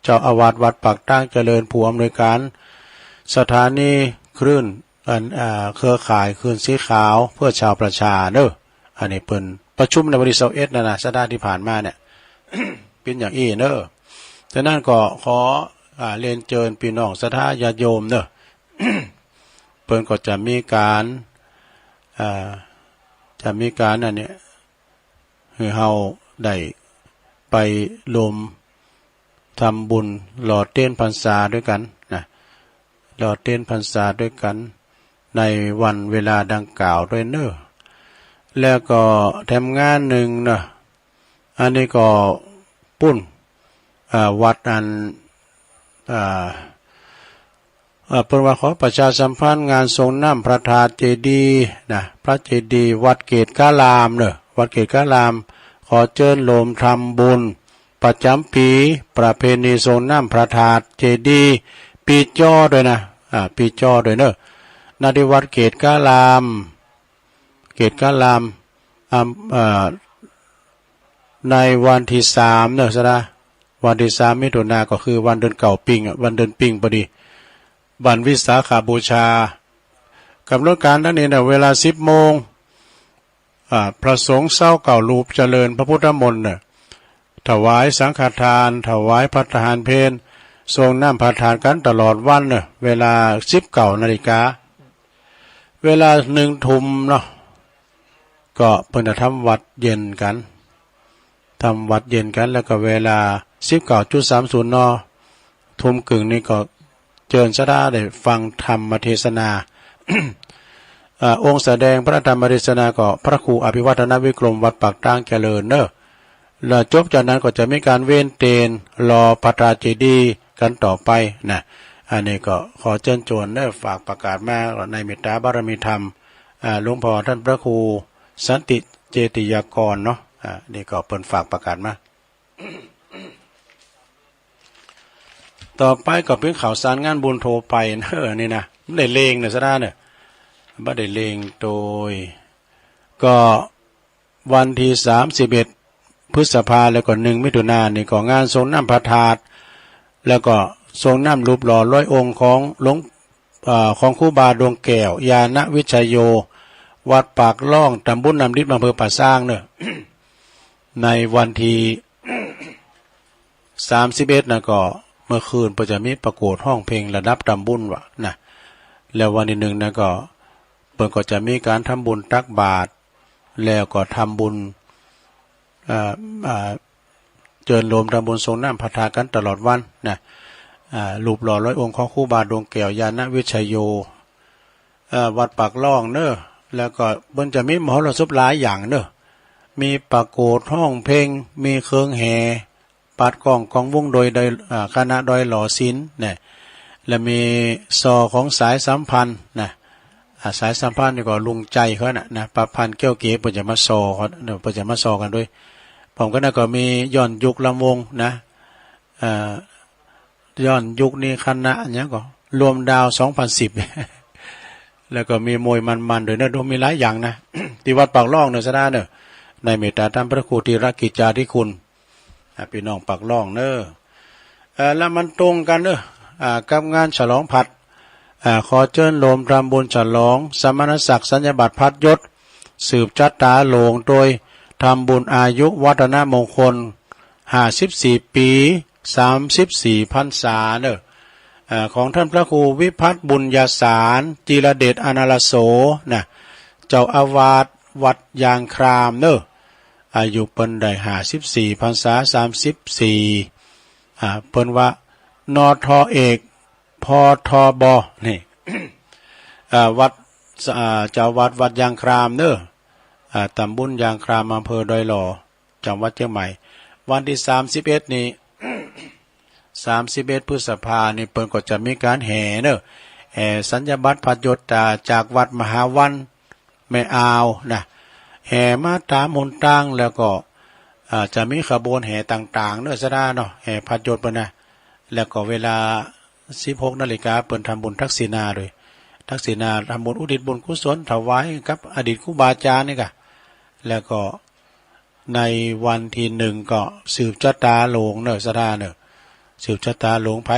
เจ้าอาวาสวัดปากตางเจริญ ผู้อำนวยการสถานีคลื่น อัน อ่า เครือข่ายคลื่นสีขาวเพื่อชาวประชาเนอะ อันนี้เปิ้นประชุมในวันที่ซาวเอ็ดนั่นนะ สัปดาห์ที่ผ่านมาเนี่ย เป็นอย่างอี้เนอะ ฉะนั้นก็ขอ อ่า เรียนเชิญพี่น้องศรัทธาญาติโยมเนอะ เปิ้นก็จะมีการ อ่า จะมีการอันเนี้ย ให้เฮาได้ไปร่วมทำบุญหล่อเตียนพรรษาด้วยกันนะ หล่อเตียนพรรษาด้วยกัน ในวันเวลาดังกล่าวด้วยเนอะ แล้วก็แถมงานหนึ่งเนอะ อันนี้ก็ปุ้น อ่า วัดอัน อ่า เอ่อ เปิ้นว่าขอประชาสัมพันธ์งานทรงน้ำพระธาตุเจดีย์นะ พระเจดีย์วัดเกตการามเนอะ วัดเกตการาม ขอเจิญโลมทำบุญประจำปี ประเพณีทรงน้ำพระธาตุเจดีย์ ปีจ้อด้วยนะ อ่า ปีจ้อด้วยเนอะ ณ ที่วัดเกตการาม เกตการาม อ่า เอ่อ ในวันที่สามเนอะ สะดา วันที่สามมิถุนา ก็คือวันเดือนเก้าปิงอะ วันเดือนปิงพอดี วันวิสาขบูชา กำหนดการดังนี้นะ เวลาสิบโมง อ่า พระสงฆ์ซาวเก้ารูปเจริญพระพุทธมนต์เนอะ ถวายสังฆทาน ถวายภัตตาหารเพล ทรงน้ำพระธาตุกันตลอดวันเนอะ เวลาสิบเก้านาฬิกา เวลาหนึ่งทุ่มเนาะ ก็เปิ้นจะทำวัตรเย็นกัน ทำวัตรเย็นกัน แล้วก็เวลาสิบเก้าจุดสามศูนย์ น ทุ่มครึ่งนี่ก็เจิญศรัทธาได้ฟังธรรมเทศนา อ่า องค์แสดงพระธรรมเทศนาก็พระครูอภิวัฒนวิกรม วัดปากตางเจริญเนอะ แล้วจบจากนั้นก็จะมีการเวียนเตียนหล่อพระธาตุเจดีย์กันต่อไปนะ อันนี้ก็ขอเจิญชวนเนอะ ฝากประกาศมาในเมตตาบารมีธรรม อ่า หลวงพ่อท่านพระครูสันติเจติยากรเนาะ อ่า นี่ก็เปิ้นฝากประกาศมา ต่อไปก็เป็นข่าวสารงานบุญทั่วไปเนอะ นี่นะ บ่ได้เร่งเนอะ สะดาเนอะ บ่ได้เร่งโดย ก็วันที่สามสิบเอ็ดพฤษภา แล้วก็หนึ่งมิถุนายนนี่ก็งานทรงน้ำพระธาตุ แล้วก็ทรงน้ำรูปหล่อร้อยองค์ของหลวง เอ่อ ของครูบาดวงแก้ว ญาณวิชโย วัดปากล่อง ตำบลน้ำดิบ อำเภอป่าซางเนอะ ในวันที่สามสิบเอ็ดนะ ก็เมื่อคืนเปิ้นจะมีประกวดร้องเพลงระดับตำบลวะนะ แล้ววันที่หนึ่งนะ ก็เปิ้นก็จะมีการทำบุญตักบาตร แล้วก็ทำบุญ อ่า อ่า เจิญโลมทำบุญทรงน้ำพระธาตุกันตลอดวันนะ อ่า รูปหล่อร้อยองค์ของครูบาดวงแก้ว ญาณวิชโย เอ่อ วัดปากล่องเนอะ แล้วก็เปิ้นจะมีมหรสพหลายอย่างเนอะ มีประกวดร้องเพลง มีเครื่องแห่ ปัดกล้องกองวงโดย โดย อ่า คณะดอยหล่อศิลป์เนี่ย แล้วมีซอของสายสัมพันธ์นะ อ่า สายสัมพันธ์นี่ก็ลุงใจเขาน่ะนะ ประพันธ์แก้วเก๋ เปิ้นจะมาซอเขา เปิ้นจะมาซอกันด้วย พร้อมกันนั้นก็มีย้อนยุคลำวงนะ อ่า ย้อนยุคนี้คณะหยังก็ รวมดาวสองพันสิบ แล้วก็มีมวยมันๆ ด้วยเนอะ ดูมีหลายอย่างนะ ที่วัดปากล่องเนอะ สะดาเนอะ ในเมตตาท่านพระครูธีรกิจจาธิคุณ อ่า พี่น้องปากล่องเนอะ เอ่อ แล้วมันตรงกันเนอะ อ่า กับงานฉลองพระธาตุ อ่า ขอเจิญโลมทำบุญฉลองสมณศักดิ์สัญญาบัตรพัดยศ สืบชะตาหลวงโดยทำบุญอายุวัฒนมงคล ห้าสิบสี่ปี สามสิบสี่พรรษาเนอะ อ่า ของท่านพระครูวิพัฒน์บุญญาสาร จีรเดชอนาลโสนะ เจ้าอาวาสวัดยางครามเนอะ อายุเปิ้นได้ห้าสิบสี่พรรษา สามสิบสี่ อ่า เปิ้นว่า นทเอก พทบ นี่ อ่า วัด อ่า เจ้าวัดวัดยางครามเนอะ อ่า ตำบลยางคราม อำเภอดอยหล่อ จังหวัดเชียงใหม่ วันที่สามสิบเอ็ดนี่ สามสิบเอ็ดพฤษภานี่ เปิ้นก็จะมีการแห่เนอะ แห่สัญญาบัตรพัดยศ อ่า จากวัดมหาวัน แม่อาวนะ แห่มาตามหนตาง แล้วก็ อ่า จะมีขบวนแห่ต่างๆ เนอะ สะดาเนาะ แห่พัดยศเปิ้นนะ แล้วก็เวลาสิบหกนาฬิกา เปิ้นทำบุญทักษิณาโดย ทักษิณาทำบุญอุทิศบุญกุศลถวายกับอดีตครูบาอาจารย์นี่กะ แล้วก็ในวันที่หนึ่งก็สืบชะตาหลวงเนอะ สะดาเนอะ สืบชะตาหลวง ไผ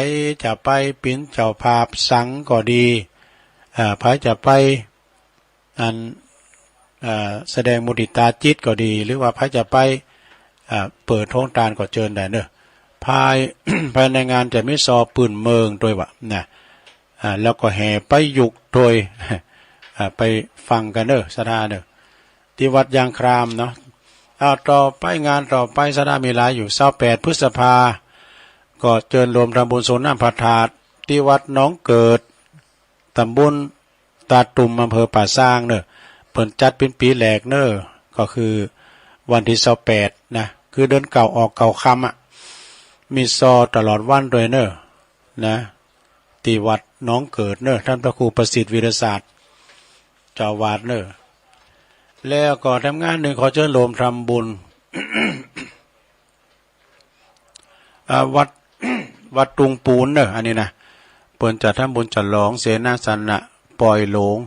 จะไปเป๋นเจ้าภาพสังก็ดี อ่า ไผจะไป อัน เอ่อ แสดงมุติตาจิตก็ดี หรือว่าไผจะไป เอ่อ เปิดโฮงตานก็เจิญได้เนอะ ภาย ภายในงานจะมีซอปื้นเมืองโดยว่านะ อ่า แล้วก็แห่ไปยุกโดย อ่า ไปฟังกันเนอะ สะดาเนอะ ที่วัดยางครามเนาะ เอา ต่อไป งานต่อไป สะดามีหลายอยู่ ซาวแปดพฤษภา ก็เจิญโฮมทำบุญสรงน้ำพระธาตุ ที่วัดหนองเกิด ตำบลตาตุ่ม อำเภอป่าซางเนอะ เปิ้นจัดเป๋นปีแรกเนอะ ก็คือวันที่ซาวแปดนะ คือเดือนเก้าออกเก้าค่ำอะ มีซอตลอดวันโดยเนอะ นะ ที่วัดหนองเกิดเนอะ ท่านพระครูประสิทธิ์วีรศาสตร์ เจ้าอาวาสเนอะ แล้วก็ทำงานหนึ่ง ขอเจิญโฮมทำบุญ อ่า วัด วัดตุงปูนเนอะ อันนี้นะ เปิ้นจะทำบุญฉลองเสนาสนะปล่อยหลวง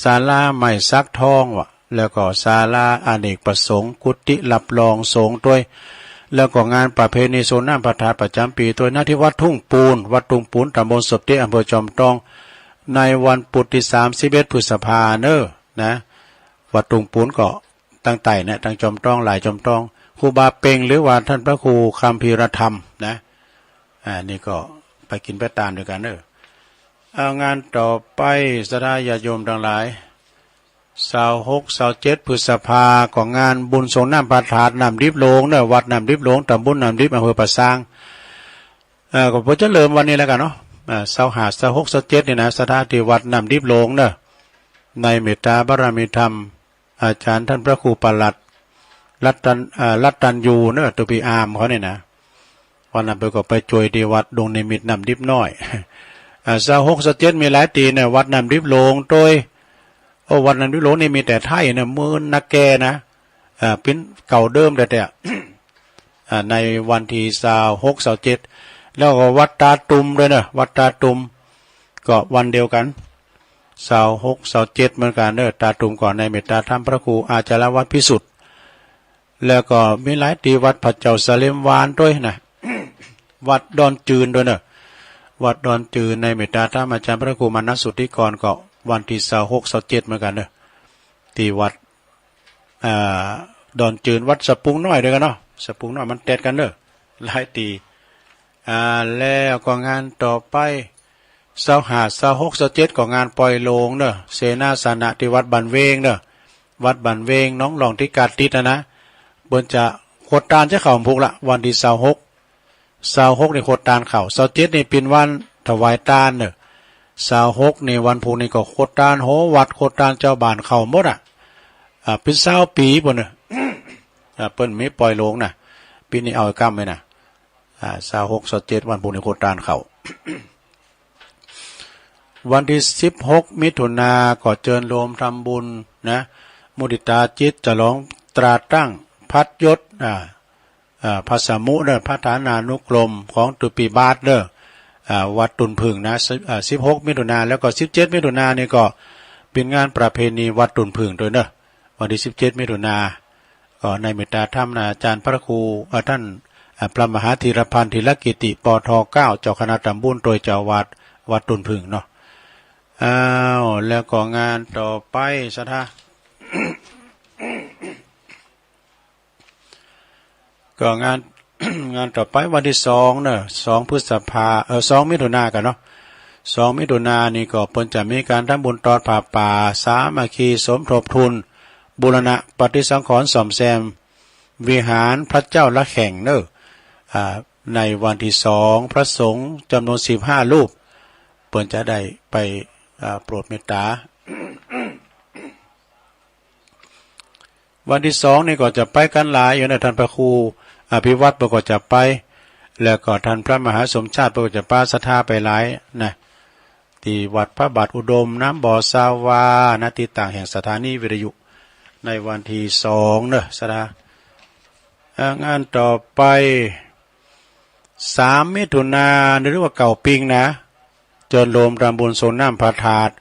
ศาลาไม้สักทองวะ แล้วก็ศาลาอเนกประสงค์ กุฏิรับรองสงฆ์ด้วย แล้วก็งานประเพณีสรงน้ำพระธาตุประจำปีด้วยนะ ที่วัดทุ่งปูน วัดตุงปูน ตำบลสบเตี้ย อำเภอจอมทอง ในวันพุธที่สามสิบเอ็ดพฤษภาเนอะ นะ วัดตุงปูนก็ ตั้งใต้เนี่ย ตั้งจอมทอง หลายจอมทอง ครูบาเพ็ง หรือว่าท่านพระครูคัมภีรธรรมนะ อ่า นี่ก็ไปกิ๋นไปตานด้วยกันเนอะ เอา งานต่อไป ศรัทธาญาติโยมทั้งหลาย ซาวหก ซาวเจ็ดพฤษภา ก็งานบุญสรงน้ำพระธาตุน้ำดิบหลวงเนอะ วัดน้ำดิบหลวง ตำบลน้ำดิบ อำเภอป่าซาง เอ่อ ก็เปิ้นจะเริ่มวันนี้แล้วกันเนาะ อ่า ซาวห้า ซาวหก ซาวเจ็ดนี่นะ ศรัทธาที่วัดน้ำดิบหลวงเนอะ ในเมตตาบารมีธรรม อาจารย์ท่านพระครูประหลัด รัตตัน เอ่อ รัตตันยูเนอะ ตัวปีอาร์มเขาเนี่ยนะ วันนั้นเปิ้นก็ไปช่วยที่วัดดงนิมิตน้ำดิบน้อย อ่า ซาวหก ซาวเจ็ดมีหลายตี้เนอะ วัดน้ำดิบหลวงโดย โอ้ วัดน้ำดิบหลวงนี่มีแต่ไทยเนอะ เมืองนาแกนะ อ่า เป๋นเก่าเดิมแท้ๆ อ่า ในวันที่ซาวหก ซาวเจ็ด แล้วก็วัดตาตุ่มด้วยเนอะ วัดตาตุ่ม ก็วันเดียวกัน ซาวหก ซาวเจ็ดเหมือนกันเนอะ ตาตุ่ม ก็ในเมตตาธรรมพระครูอาจารย์วัดพิสุทธิ์ แล้วก็มีหลายตี้ วัดพระเจ้าสะเหลมวานด้วยนะ วัดดอนจืนด้วยเนอะ วัดดอนจืนในเมตตาธรรมอาจารย์พระครูมานะสุทธิกร ก็วันที่ซาวหก ซาวเจ็ดเหมือนกันเนอะ ที่วัด อ่า ดอนจืน วัดสะปุงน้อยด้วยกันเนาะ สะปุงน้อยมันแต๊ดกันเนอะ หลายตี้ อ่า แล้วก็งานต่อไป ซาวห้า ซาวหก ซาวเจ็ด ก็งานปล่อยหลวงเนอะ เสนาสนะที่วัดบ้านเวงเนอะ วัดบ้านเวง หนองหล่อง ที่กาดติดนะนะ เปิ้นจะโคตรตานจะเข้าพุกละ วันที่ซาวหก ซาวหกนี่โคตรตานเข้า ซาวเจ็ดนี่เป๋นวันถวายตานเนอะ ซาวหกนี่วันพุธนี่ก็โคตรตานหอวัด โคตรตานเจ้าบ้านเข้าหมดอะ อ่า เป๋นซาวปี๋ปู้นเนอะ อ่า เปิ้นมีปล่อยหลวงนะ ปี๋นี้เอาไอ้กำไว้นะ อ่า ซาวหก ซาวเจ็ด วันพุธนี่โคตรตานเข้า วันที่สิบหกมิถุนา ก็เจิญโฮมทำบุญนะ มุติตาจิตฉลองตราตั้งพัดยศ อ่า อ่า พระสมุเนอะ พระฐานานุกรมของตุปีบาทเนอะ อ่า วัดตุ่นผึ่งนะ สิบ อ่า สิบหกมิถุนา แล้วก็สิบเจ็ดมิถุนานี่ก็เป๋นงานประเพณีวัดตุ่นผึ่งด้วยเนอะ วันที่สิบเจ็ดมิถุนา ก็ในเมตตาธรรมนะ อาจารย์พระครู เอ่อ ท่าน อ่า พระมหาธีรพันธ์ ธีรกิติ ปท เก้า เจ้าคณะตำบล โดยเจ้าอาวาสวัดตุ่นผึ่งเนาะ อ้าว แล้วก็งานต่อไป ศรัทธา ก็งาน งานต่อไปวันที่สองเนอะ สองพฤษภา เอ่อ สองมิถุนากันเนาะ สองมิถุนานี่ก็เปิ้นจะมีการทำบุญทอดผ้าป่าสามัคคีสมทบทุน บูรณะปฏิสังขรณ์ซ่อมแซมวิหารพระเจ้าละแข่งเนอะ อ่า ในวันที่สอง พระสงฆ์จำนวนสิบห้ารูป เปิ้นจะได้ไป อ่า โปรดเมตตา วันที่สองนี่ก็จะไปกันหลายอยู่นะ ท่านพระครูอภิวัตรเปิ้นก็จะไป แล้วก็ท่านพระมหาสมชาติเปิ้นก็จะปาศรัทธาไปหลายนะ ที่วัดพระบาทอุดม น้ำบ่อซาวานะ ที่ตั้งแห่งสถานีวิทยุ ในวันที่สองเนอะ ศรัทธา เอ่องานต่อไป สามมิถุนา หรือว่าเก้าปิงนะ เจิญโฮมทำบุญสรงน้ำพระธาตุ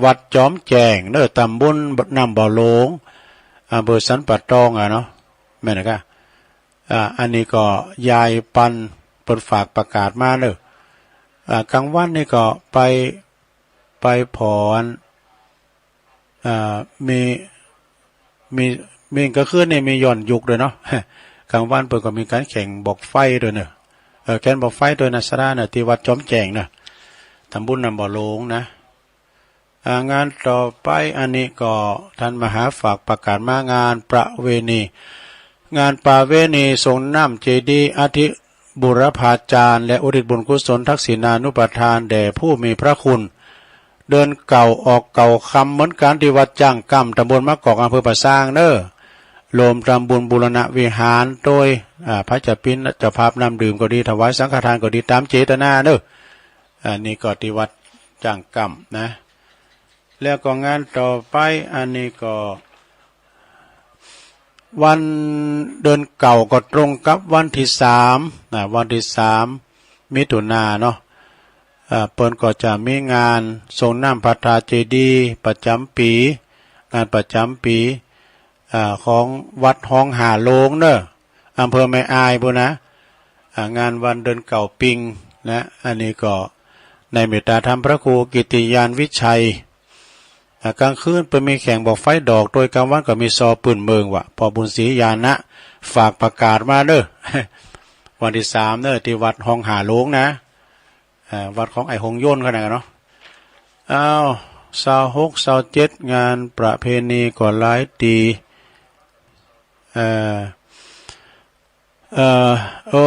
วัดจอมแจ้งเนอะ ตำบลน้ำบ่อหลวง อำเภอสันป่าตองอะเนาะ แม่นนะกะ อ่า อันนี้ก็ยายปันเปิ้นฝากประกาศมาเนอะ อ่า กลางวันนี่ก็ไป ไปผ่อน อ่า มี มี มีกลางคืนนี่มีย้อนยุคด้วยเนาะ กลางวันเปิ้นก็มีการแข่งบอกไฟด้วยเนอะ เออ แข่งบอกไฟด้วยนะสระเนอะ ที่วัดจอมแจ้งเนอะ ตำบลน้ำบ่อหลวงนะ อ่า งานต่อไปอันนี้ก็ท่านมหาฝากประกาศมางานประเวณี งานประเวณีสรงน้ำเจดีย์อธิบุรพาจารย์ และอุทิศบุญกุศลทักษิณานุปทานแด่ผู้มีพระคุณ เดือนเก้าออกเก้าค่ำเหมือนกันที่วัดจ้างกำ ตำบลมะกอก อำเภอป่าซางเนอะ โฮมทำบุญบูรณะวิหารโดย อ่า พระเจ้าปิ้นเจ้าภาพน้ำดื่มก็ดี ถวายสังฆทานก็ดีตามเจตนาเนอะ อันนี้ก็ที่วัดจ้างกำนะ แล้วก็งานต่อไปอันนี้ก็ วันเดือนเก้าก็ตรงกับวันที่สามนะ วันที่สามมิถุนาเนาะ อ่า เปิ้นก็จะมีงานสรงน้ำพระธาตุเจดีย์ประจำปี งานประจำปี อ่า ของวัดฮ้องหาโลงเนอะ อำเภอแม่อายพู้นนะ อ่า งานวันเดือนเก้าปิงนะ อันนี้ก็ในเมตตาธรรมพระครูกิตติยานวิชัย อ่า กลางคืนเปิ้นมีแข่งบอกไฟดอก โดยกลางวันก็มีซอปืนเมืองว่ะ ปอบุญศรีญาณะฝากประกาศมาเนอะ วันที่สามเนอะ ที่วัดฮ้องหาโลงนะ อ่า วัดของไอ้หงยนต์เขานะเนาะ อ้าว ซาวหก ซาวเจ็ด งานประเพณีก็หลายตี เอ่อ เอ่อ โอ้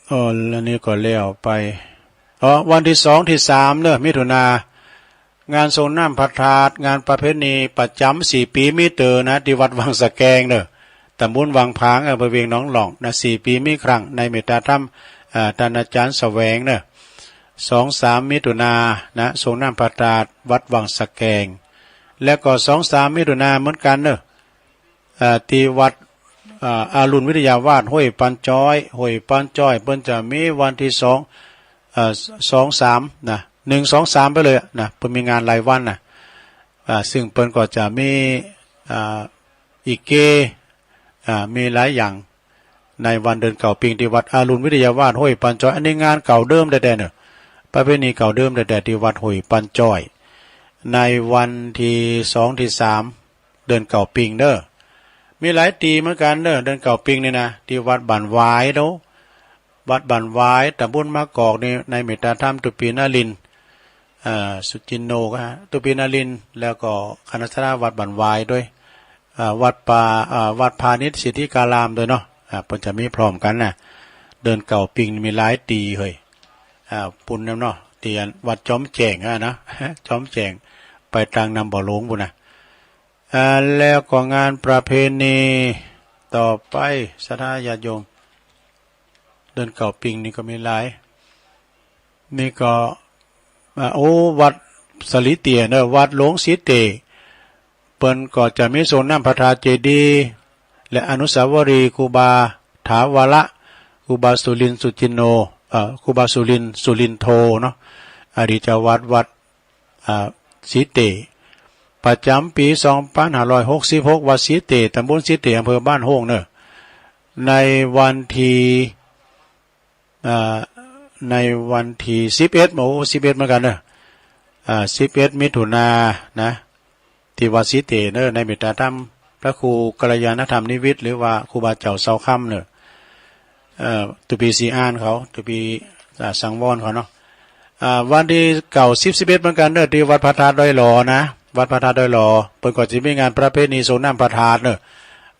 โอ้ อันนี้ก็แล้วไป อ๋อ วันที่สอง ที่สามเนอะ มิถุนา งานสรงน้ำพระธาตุ งานประเพณีประจำสี่ปีมีเตื้อนะ ที่วัดวังสะแกงเนอะ ตำบลวังผาง อำเภอเวียงหนองหล่องนะ สี่ปีมีครั้ง ในเมตตาธรรม อ่า ท่านอาจารย์แสวงเนอะ สองสาม มิถุนานะ สรงน้ำพระธาตุวัดวังสะแกง แล้วก็สองสาม มิถุนาเหมือนกันเนอะ อ่า ที่วัด อ่า อรุณวิทยาวาสห้วยปันจ้อย ห้วยปันจ้อย เปิ้นจะมีวันที่สอง อ่า สองสาม นะ หนึ่ง สอง สาม ไปเลยอะนะ เปิ้นมีงานหลายวันนะ อ่า ซึ่งเปิ้นก็จะมี อ่า อีเก อ่า มีหลายอย่าง ในวันเดือนเก้าปิงที่วัดอรุณวิทยาวาสห้วยปันจ้อย อันนี้งานเก่าเดิมแต๊ๆเนอะ ประเพณีเก่าเดิมแต๊ๆที่วัดห้วยปันจ้อย ในวันที่สอง ที่สาม เดือนเก้าปิงเนอะ มีหลายตีเหมือนกันเนอะ เดือนเก้าปิงนี่นะ ที่วัดบ้านหวายเนาะ วัดบ้านหวาย ตำบลมะกอกนี่ ในเมตตาธรรมตุปีนรินทร์ อ่า สุจินโนก็ฮะ ตุปีนรินทร์ แล้วก็คณะสงฆ์วัดบ้านหวายด้วย อ่า วัดป่า อ่า วัดพาณิชย์สิทธิการามด้วยเนาะ อ่า เปิ้นจะมีพร้อมกันนะ เดือนเก้าปิงมีหลายตีเฮ้ย อ่า ปู้นนำเนาะ ที่วัดจอมแจ้งอะนะ จอมแจ้ง ไปตางน้ำบ่อหลวงปู้นนะ อ่า แล้วก็งานประเพณีต่อไป ศรัทธาญาติโยม เดือนเก้าปิงนี่ก็มีหลาย นี่ก็ อ่า โอ้ วัดสะหลีเตี้ยเนอะ วัดหลวงศรีเตี้ย เปิ้นก็จะมีสรงน้ำพระธาตุเจดีย์ และอนุสาวรีย์ครูบาถาวระ ครูบาสุรินทร์สุจินโน เอ่อ ครูบาสุรินทร์สุรินโทเนาะ อดีตเจ้าวัดวัด อ่า ศรีเตี้ย ประจำปีสองพันห้าร้อยหกสิบหก วัดศรีเตี้ย ตำบลศรีเตี้ย อำเภอบ้านโฮ่งเนอะ ในวันที่ อ่า ในวันที่สิบเอ็ด โอ้ สิบเอ็ดเหมือนกันเนอะ อ่า สิบเอ็ด มิถุนายนนะ ที่วัดศรีเตี้ยเนอะ ในเมตตาธรรมพระครูกัลยาณธรรมนิวิทย์ หรือว่าครูบาเจ้าเสาคำเนอะ เอ่อ ตุปีศรีอานเขา ตุปี อ่า สังวรเขาเนาะ อ่า วันที่เก้า สิบ สิบเอ็ด เหมือนกันเนอะ ที่วัดพระธาตุดอยหล่อนะ วัดพระธาตุดอยหล่อ เปิ้นก็จะมีงานประเพณีสรงน้ำพระธาตุเนอะ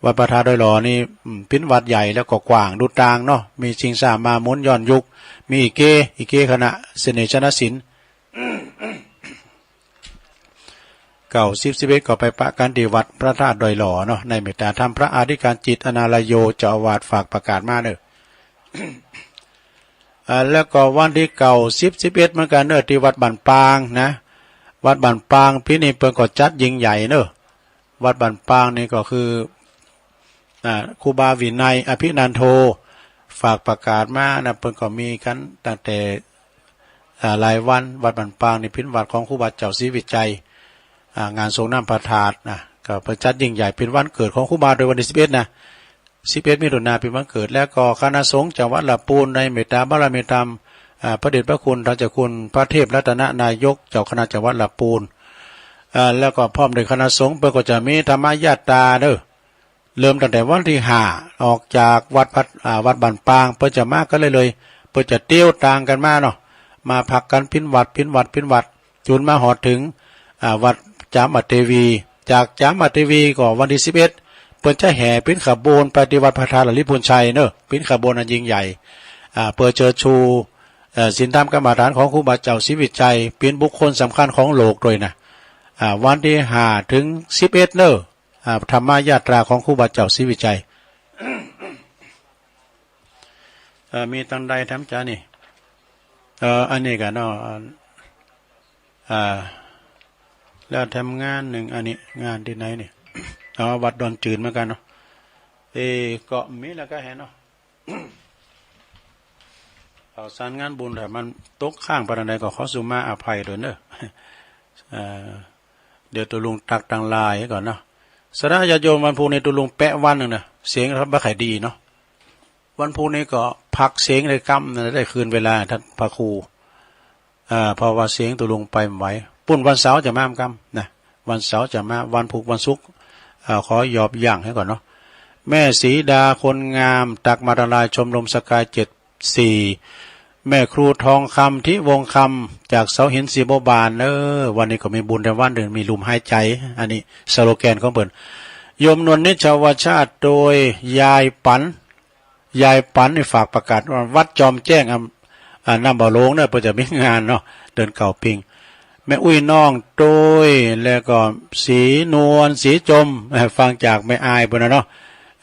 วัดพระธาตุดอยหล่อนี่ อืม เป็นวัดใหญ่แล้วก็กว้างดูตางเนาะ มีชิงช้าม้าหมุนย้อนยุค มีอีเก อีเกคณะเสน่ห์ชนะศิลป์ เก้า สิบ สิบเอ็ด ก็ไปปะกันที่วัดพระธาตุดอยหล่อเนาะ ในเมตตาธรรมพระอธิการจิต อนาลโย เจ้าอาวาสฝากประกาศมาเนอะ อ่า แล้วก็วันที่เก้า สิบ สิบเอ็ด เหมือนกันเนอะ ที่วัดบ้านปางนะ วัดบ้านปางปีนี้เปิ้นก็จัดยิ่งใหญ่เนอะ วัดบ้านปางนี่ก็คือ อ่า ครูบาวินัย อภินันโท ฝากประกาศมานะ เปิ้นก็มีกันตั้งแต่ อ่า หลายวัน วัดบ้านปางนี่เป๋นวัดของครูบาเจ้าศรีวิชัย อ่า งานสรงน้ำพระธาตุนะ ก็เปิ้นจัดยิ่งใหญ่ เป๋นวันเกิดของครูบาโดยวันที่สิบเอ็ดนะ สิบเอ็ดมิถุนาเป๋นวันเกิด แล้วก็คณะสงฆ์จังหวัดลำพูนในเมตตาบารมีธรรม อ่า พระเดชพระคุณท่านเจ้าคุณพระเทพรัตนนายก เจ้าคณะจังหวัดลำพูน อ่า แล้วก็พร้อมด้วยคณะสงฆ์เปิ้นก็จะมีธรรมยาตราเด้อ เริ่มตั้งแต่วันที่ห้า ออกจากวัดพัด อ่า วัดบ้านปาง เปิ้นจะมากันเลยเลย เปิ้นจะเตียวตางกันมาเนาะ มาพักกันเป๋นวัด เป๋นวัด เป๋นวัด จุนมาฮอดเถิง อ่า วัดจามเทวี จากจามเทวีก็วันที่สิบเอ็ด เปิ้นจะแห่เป๋นขบวนไปที่วัดพระธาตุหลวงปู่ชัยเนอะ เป๋นขบวนอันยิ่งใหญ่ อ่า เปื้อเชิดชู เอ่อ ศีลธรรมกรรมฐานของครูบาเจ้าศรีวิชัย เป๋นบุคคลสำคัญของโลกด้วยนะ อ่า วันที่ห้าถึงสิบเอ็ดเนอะ อ่า ธรรมยาตราของครูบาเจ้าศรีวิชัย เอ่อ มีตังใดแถมจ๋านี่ เอ่อ อันนี้กั๋นเนาะ อ่า แล้วแถมงานหนึ่ง อันนี้งานตี้ไหนนี่ อ๋อ วัดดอนจืนเหมือนกั๋นเนาะ เอ่อ ก็มีแล้วก็เห็นเนาะ ข่าวสารงานบุญ ถ้ามันตกค้างปานใดก็ขอสุมาอภัยด้วยเนอะ เอ่อ เดี๋ยวตุ๊ลุงตักตังไลน์ก่อนเนาะ ศรัทธาญาติโยม วันพุธนี้ตุ๊ลุงแปะวันหนึ่งนะ เสียงบ่ค่อยดีเนาะ วันพุธนี้ก็พักเสียงได้กำนะ ได้คืนเวลาท่านพระครู เอ่อ เพราะว่าเสียงตุ๊ลุงไปบ่ไหว ปุ้นวันเสาร์จะมาเหมือนกั๋นนะ วันเสาร์จะมา วันพุธวันศุกร์ เอ่อ ขอยอบยั้งไว้ก่อนเนาะ แม่สีดาคนงาม ตักมาทางไลน์ ชมรมสกายเจ็ดสี่ แม่ครูทองคำ ทิวงศ์คำ จากเสาหินสีบัวบาน เออ วันนี้ก็มีบุญแถมวันหนึ่ง มีลมหายใจ อันนี้สโลแกนของเปิ้น โยมนวลนิชวชาติ โดยยายปัน ยายปันนี่ฝากประกาศว่าวัดจอมแจ้ง อ่า อ่า น้ำบ่าโลงเนี่ย เปิ้นจะมีงานเนาะ เดือนเก้าปิง แม่อุ้ยน้องโดย แล้วก็สีนวล สีจม เอ่อ ฟังจากแม่อายเปิ้นนะเนาะ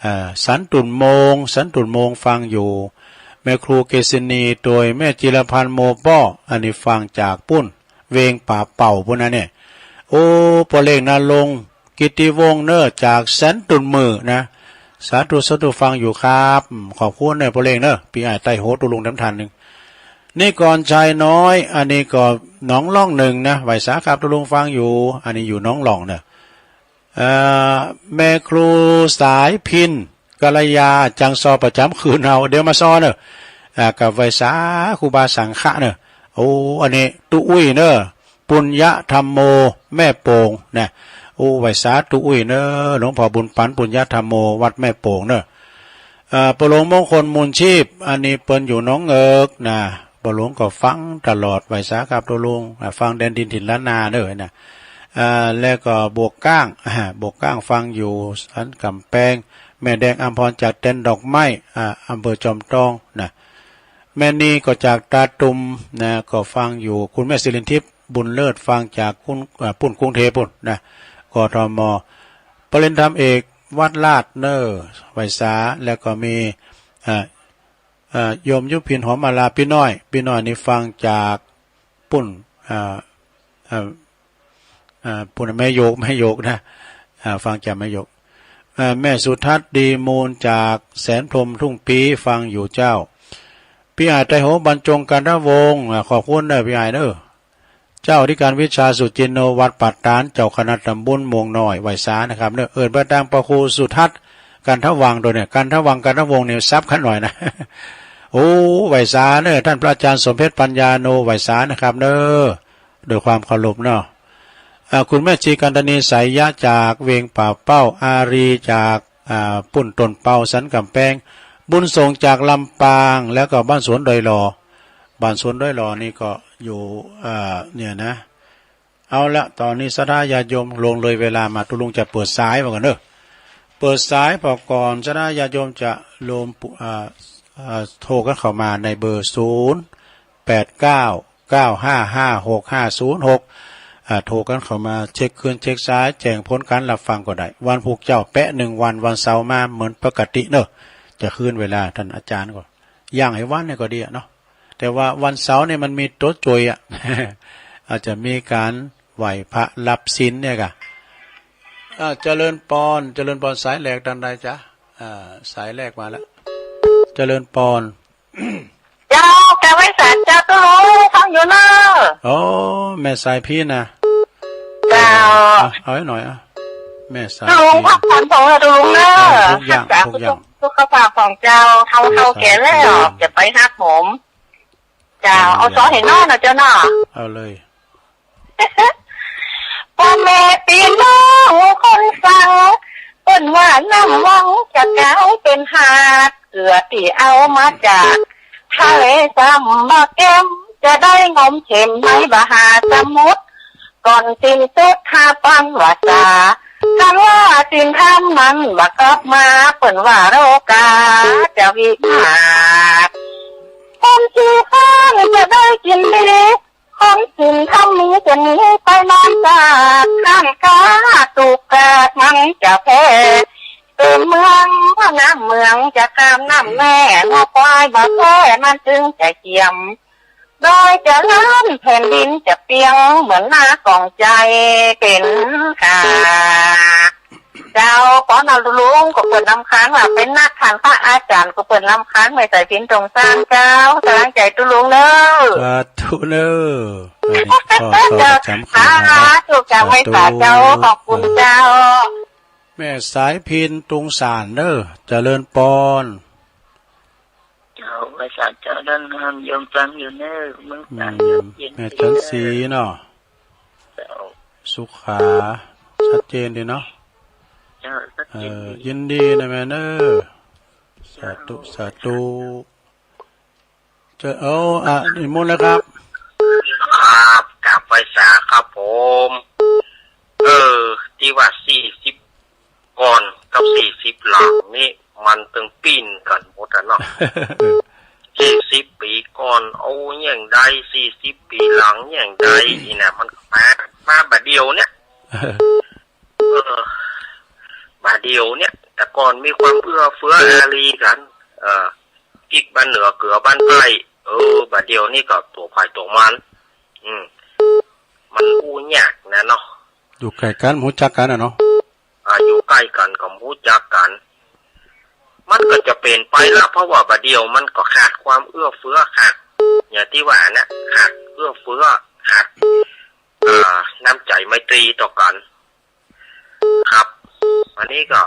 เอ่อ สันตุ่นโมง สันตุ่นโมงฟังอยู่ แม่ครูเกษินี โดยแม่จิรพันธ์ โมป้อ อันนี้ฟังจากปุ้น เวงป่าเป่าปุ้นนะเนี่ย โอ้ ป้อเล็กนรงค์ กิตติวงศ์เนอะ จากสันตุ่นมือนะ สาธุ สาธุ ฟังอยู่ครับ อืม ขอบคุณเนอะ ป้อเล็กเนอะ ปี้อ้ายใต้โหตุ๊ลุงแถมท่านหนึ่ง นิกรชัยน้อย อันนี้ก็หนองล่องหนึ่งนะ ไหว้สาครับตุ๊ลุงฟังอยู่ อันนี้อยู่หนองล่องเนอะ เอ่อ แม่ครูสายพิน กัลยา จังซอประจ๋ำคืนเฮา เดี๋ยวมาซอเนอะ อ่า กับไหว้สาครูบาสังฆะเนอะ โอ้ อันนี้ตุ๊อุ้ยเนอะ ปุญญธรรมโม แม่โป่งนะ โอ้ ไหว้สาตุ๊อุ้ยเนอะ หลวงพ่อบุญปัน ปุญญธรรมโม วัดแม่โป่งเนอะ เอ่อ ป้อหลวงมงคล มูลชีพ อันนี้เปิ้นอยู่หนองเอิกนะ ป้อหลวงก็ฟังตลอด ไหว้สาครับตุ๊ลุง อ่า ฟังแดนดินถิ่นล้านนาเนอะนะ อ่า แล้วก็บวกก้าง อ่า บวกก้างฟังอยู่สันกำแพง แม่แดงอำพรจากแดนดอกไม้ อ่า อำเภอจอมทองนะ แม่นีก็จากตาตุ่มนะ ก็ฟังอยู่ คุณแม่สิรินทิพย์ บุญเลิศ ฟังจากคุณ อ่า ปุ้นกรุงเทพฯปุ้นนะ กทม ปริญญาธรรมเอก วัดลาดเนอ ไหว้สา แล้วก็มี อ่า อ่า โยมยุพิน หอมมาลา ปี้น้อย ปี้น้อยนี่ฟังจากปุ้น อ่า อ่า อ่า ปุ้นแม่โยก แม่โยกนะ อ่า ฟังจากแม่โยก อ่า แม่สุทัศน์ ดีมูล จากแสนพรหม ทุ่งปี ฟังอยู่เจ้า ปี้อ้ายใต้โหบรรจง กันทวงศ์ อ่า ขอบคุณเนอะ ปี้อ้ายเนอะ เจ้าอธิการวิชา สุจินโน วัดป่าตาด เจ้าคณะตำบลม่วงน้อย ไหว้สานะครับเนอะ เอิ้นไปตางพระครูสุทัศน์ กันทวังค์ โดยเนี่ย กันทวังค์ กันทวงศ์เนี่ย สับกันหน่อยนะ โอ้ ไหว้สาเนอะ ท่านพระอาจารย์สมเพชร ปัญญาโน ไหว้สานะครับเนอะ ด้วยความเคารพเนาะ อ่า คุณแม่ชีกันตนี ไสยะ จากเวียงป่าเป้า อารี จาก อ่า ปุ้นต้นเปา สันกำแพง บุญส่งจากลำปาง แล้วก็บ้านสวนดอยหล่อ บ้านสวนดอยหล่อนี่ก็อยู่ อ่า เนี่ยนะ เอาละ ตอนนี้ศรัทธาญาติโยม ล่วงเลยเวลามา ตุ๊ลุงจะเปิดสายว่าก่อนเนอะ เปิดสายพอก่อน ศรัทธาญาติโยมจะรวมปุ อ่า อ่า โทรกันเข้ามาในเบอร์ ศูนย์แปดเก้า เก้าห้าห้า หกห้าศูนย์หก อ่า โทรกันเข้ามาเช็คคลื่นเช็คสาย แจ้งผลการรับฟังก็ได้ วันพุธเจ้าแปะหนึ่งวัน วันเสาร์มาเหมือนปกติเนอะ จะคืนเวลา ท่านอาจารย์ก็ ย่างให้วันเนี่ยก็ดีอะเนาะ แต่ว่าวันเสาร์เนี่ยมันมีตัวจ่วยอะ อาจจะมีการไหว้พระรับศีลเนี่ยกะ อ่า เจริญปอน เจริญปอน สายแหลก ตังใดจ๊ะ อ่า สายแรกมาแล้ว เจริญปอน เจ้า กราบไหว้สาเจ้า ตุ๊ลุงฟังอยู่เนอะ อ๋อ แม่สายพิณนะ เจ้า เอา เอาให้หน่อยอ่ะ แม่สายพิณ ตุ๊ลุงพักผ่อนเถอะตุ๊ลุงเนอะ ทุกอย่าง รักษา ทุกอย่าง สุขภาพของเจ้า เฮา แม่สายพิณ เฮาแก่แล้ว จะไปฮักหอม เจ้า เอาซอให้น้องนะเจ้าเนาะ เอาเลย พ่อแม่พี่น้องคนฟัง เปิ้นว่าน้ำวังจะกลายเป็นหาด เกลือที่เอามาจากทะเลซ้ำมาแก้ม จะได้งมเข็มในมหาสมุทร ก่อนสิ้นสุดห้าปันวาจา คันว่าศีลธรรมนั้นบ่กลับมา เปิ้นว่าโลกาจะวินาศ คนขี้ข้านจะได้กินดี คนศีลธรรมมีจะหนีไปนอนจาก ข้านกาถูกกาดมันจะแพ้ เกิดเมืองน้ำเมืองจะข้ามน้ำแม่ งัวควายบ่แพ้มันจึงจะเยี่ยม ดอยจะล้านแผ่นดินจะเปียง เหมือนนาของใจเป็นกา เจ้า ขอเนาะตุ๊ลุง ก็เปิ้นรำคาญว่าเป็นนักขันพระอาจารย์ ก็เปิ้นรำคาญ แม่สายพิณตรงสร้างเจ้า สลางใจตุ๊ลุงเนอะ สาธุเนอะ อันนี้ข้อ ข้อประจำขันนะ สาธุเจ้า สาธุ ไหว้สาเจ้า ขอบคุณเจ้า แม่สายพิณตรงสร้างเนอะ เจริญปอน เจ้า ไหว้สาเจ้า ด้านงาม โยมฟังอยู่เนอะ เมืองสร้าง อืม เยือกเย็น แม่จันทร์ศรีเนาะ เจ้า สุขา ชัดเจนดีเนาะ เจ้า ชัดเจนดี เอ่อ ยินดีนะแม่เนอะ สาธุ สาธุ เจ้า เอา อ่ะ นิมนต์นะครับ ครับ กราบไหว้สาครับผม เออ ที่ว่าสี่สิบ ก่อนกับสี่สิบหลังนี่มันตึงปิ้นกันหมดอะเนาะ สี่สิบปีก่อนเอาอย่างใด สี่สิบปีหลังอย่างใด นี่นะ มันก็มา มาบาดเดียวเนี่ย เออ บาดเดียวเนี่ย แต่ก่อนมีความเอื้อเฟื้ออารีกัน เออ พริกบ้านเหนือเกลือบ้านใต้ เออ บาดเดียวนี่ก็ตัวไผตัวมัน อืม มันอู้ยากนะเนาะ อยู่ใกล้กัน ฮู้จักกันอะเนาะ อ่า อยู่ใกล้กันก็ฮู้จักกัน มันก็จะเปลี่ยนไปละ เพราะว่าบาดเดียวมันก็ขาดความเอื้อเฟื้อ ขาด อย่างที่ว่านะ ขาดเอื้อเฟื้อ ขาด อ่า น้ำใจไมตรีต่อกัน ครับ อันนี้ก็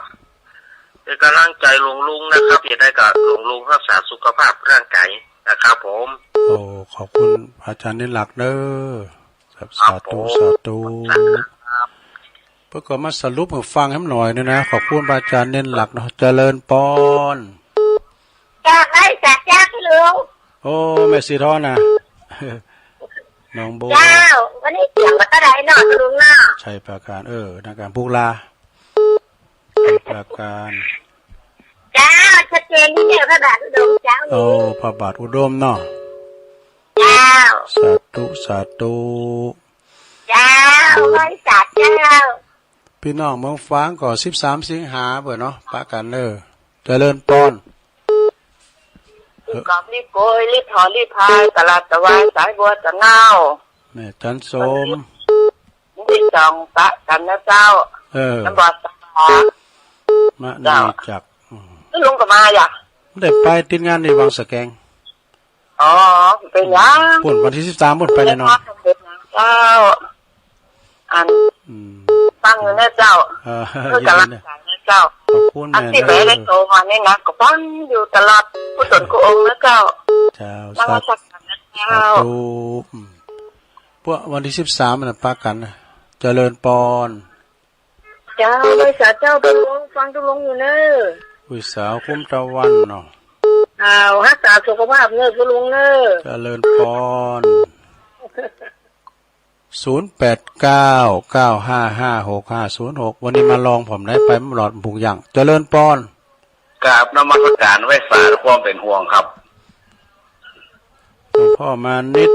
เป็นกำลังใจลุงๆ นะครับ จะได้ก็ลุงๆ รักษาสุขภาพร่างกายนะครับผม โอ้ ขอบคุณพระอาจารย์เน้นหลักเด้อ ครับ ครับ สาธุ ผม สาธุ ครับ เพื่อก็มาสรุปให้ฟังให้หน่อยนึงนะ ขอบคุณพระอาจารย์เน้นหลักเนาะ เจริญปอน กราบไหว้สาเจ้าลุง โอ้ แม่สีทองนะ น้องโบ เจ้า วันนี้เสียงมันก็ได้เนาะลุงเนาะ ชัยปราการ เออ นักการปลูกลา ชัยปราการ เจ้า ชัดเจนนี่เนี่ย พระบาทอุดมเจ้า โอ้ พระบาทอุดมเนาะ เจ้า สาธุ สาธุ เจ้า ไหว้สาเจ้า พี่น้องเมืองฝางก็สิบสามสิงหาเปิ้นเนาะ ปะกันเด้อ เจริญปอน กราบรีบโกย รีบถอน รีบพาย ตลาดตะวัน สายบัวตะนาว แม่จันทร์สม วันที่สองปะกันนะเจ้า เออ น้ำบอดสาขา มะ เจ้า นีจักร อืม แล้วลุงก็มาอย่า ไม่ได้ไปติดงานในวังสะแกง อ๋อ เป็นหยัง อืม พู้นวันที่สิบสามพู้นไปแน่นอน เจ้า อัน อืม ฟังอยู่นะเจ้า เออ เพื่อกำลังใจนะเจ้า ยินดีนะ ขอบคุณ อันที่ แม่ แม่ เด้อ ได้โทรมานี่นะ ก็ฟังอยู่ตลอด ผู้สนผู้องค์นะเจ้า เจ้า นมัสการนะเจ้า สาธุ อืม พวกวันที่สิบสามน่ะปะกันนะ เจริญปอน เจ้า ไหว้สาเจ้าตุ๊ลุง ฟังตุ๊ลุงอยู่เนอะ อุ้ย สาวคุ้มตะวันเนาะ อ้าว รักษาสุขภาพเนอะตุ๊ลุงเนอะ เจริญปอน ศูนย์แปดเก้า เก้าห้าห้า หกห้าศูนย์หก วันนี้มาลองผมได้ไปหลอดบุกอย่าง เจริญปอน กราบนมัสการไหว้สาด้วยความเป็นห่วงครับ หลวงพ่อมานิด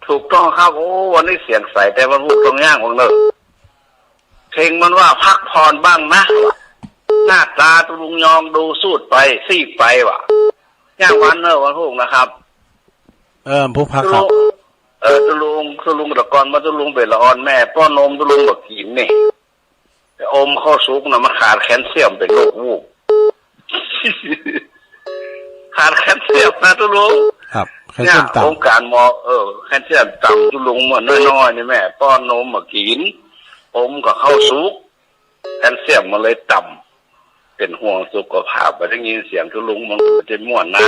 ถูกต้องครับ โอ้ วันนี้เสียงใสแต่วันพูดตรงย่างของเนอะ เพลงมันว่าพักผ่อนบ้างนะ หน้าตาตุ๊ลุงยองดูสูดไป ซีดไปว่ะ ย่างวันเนอะวันพูดนะครับ เออ ผู้พักครับ ตุ๊ลุง เออ ตุ๊ลุง ตุ๊ลุงแต่ก่อนมาตุ๊ลุงเป็นละอ่อนแม่ ป้อนนมตุ๊ลุงบ่กินนี่ แต่อมข้าวสุกนะมันขาดแคลเซียมเป็นโรควูบ ขาดแคลเซียมนะตุ๊ลุง ครับ แคลเซียมต่ำ เนี่ย โครงการหมอ เออ แคลเซียมต่ำตุ๊ลุง เมื่อน้อยๆ นี่แม่ป้อนนมมากิน ผมก็เข้าสุก แคลเซียมมันเลยต่ำ เป็นห่วงสุขภาพ บ่ได้ยินเสียงตุ๊ลุงมันก็จะม่วนนะ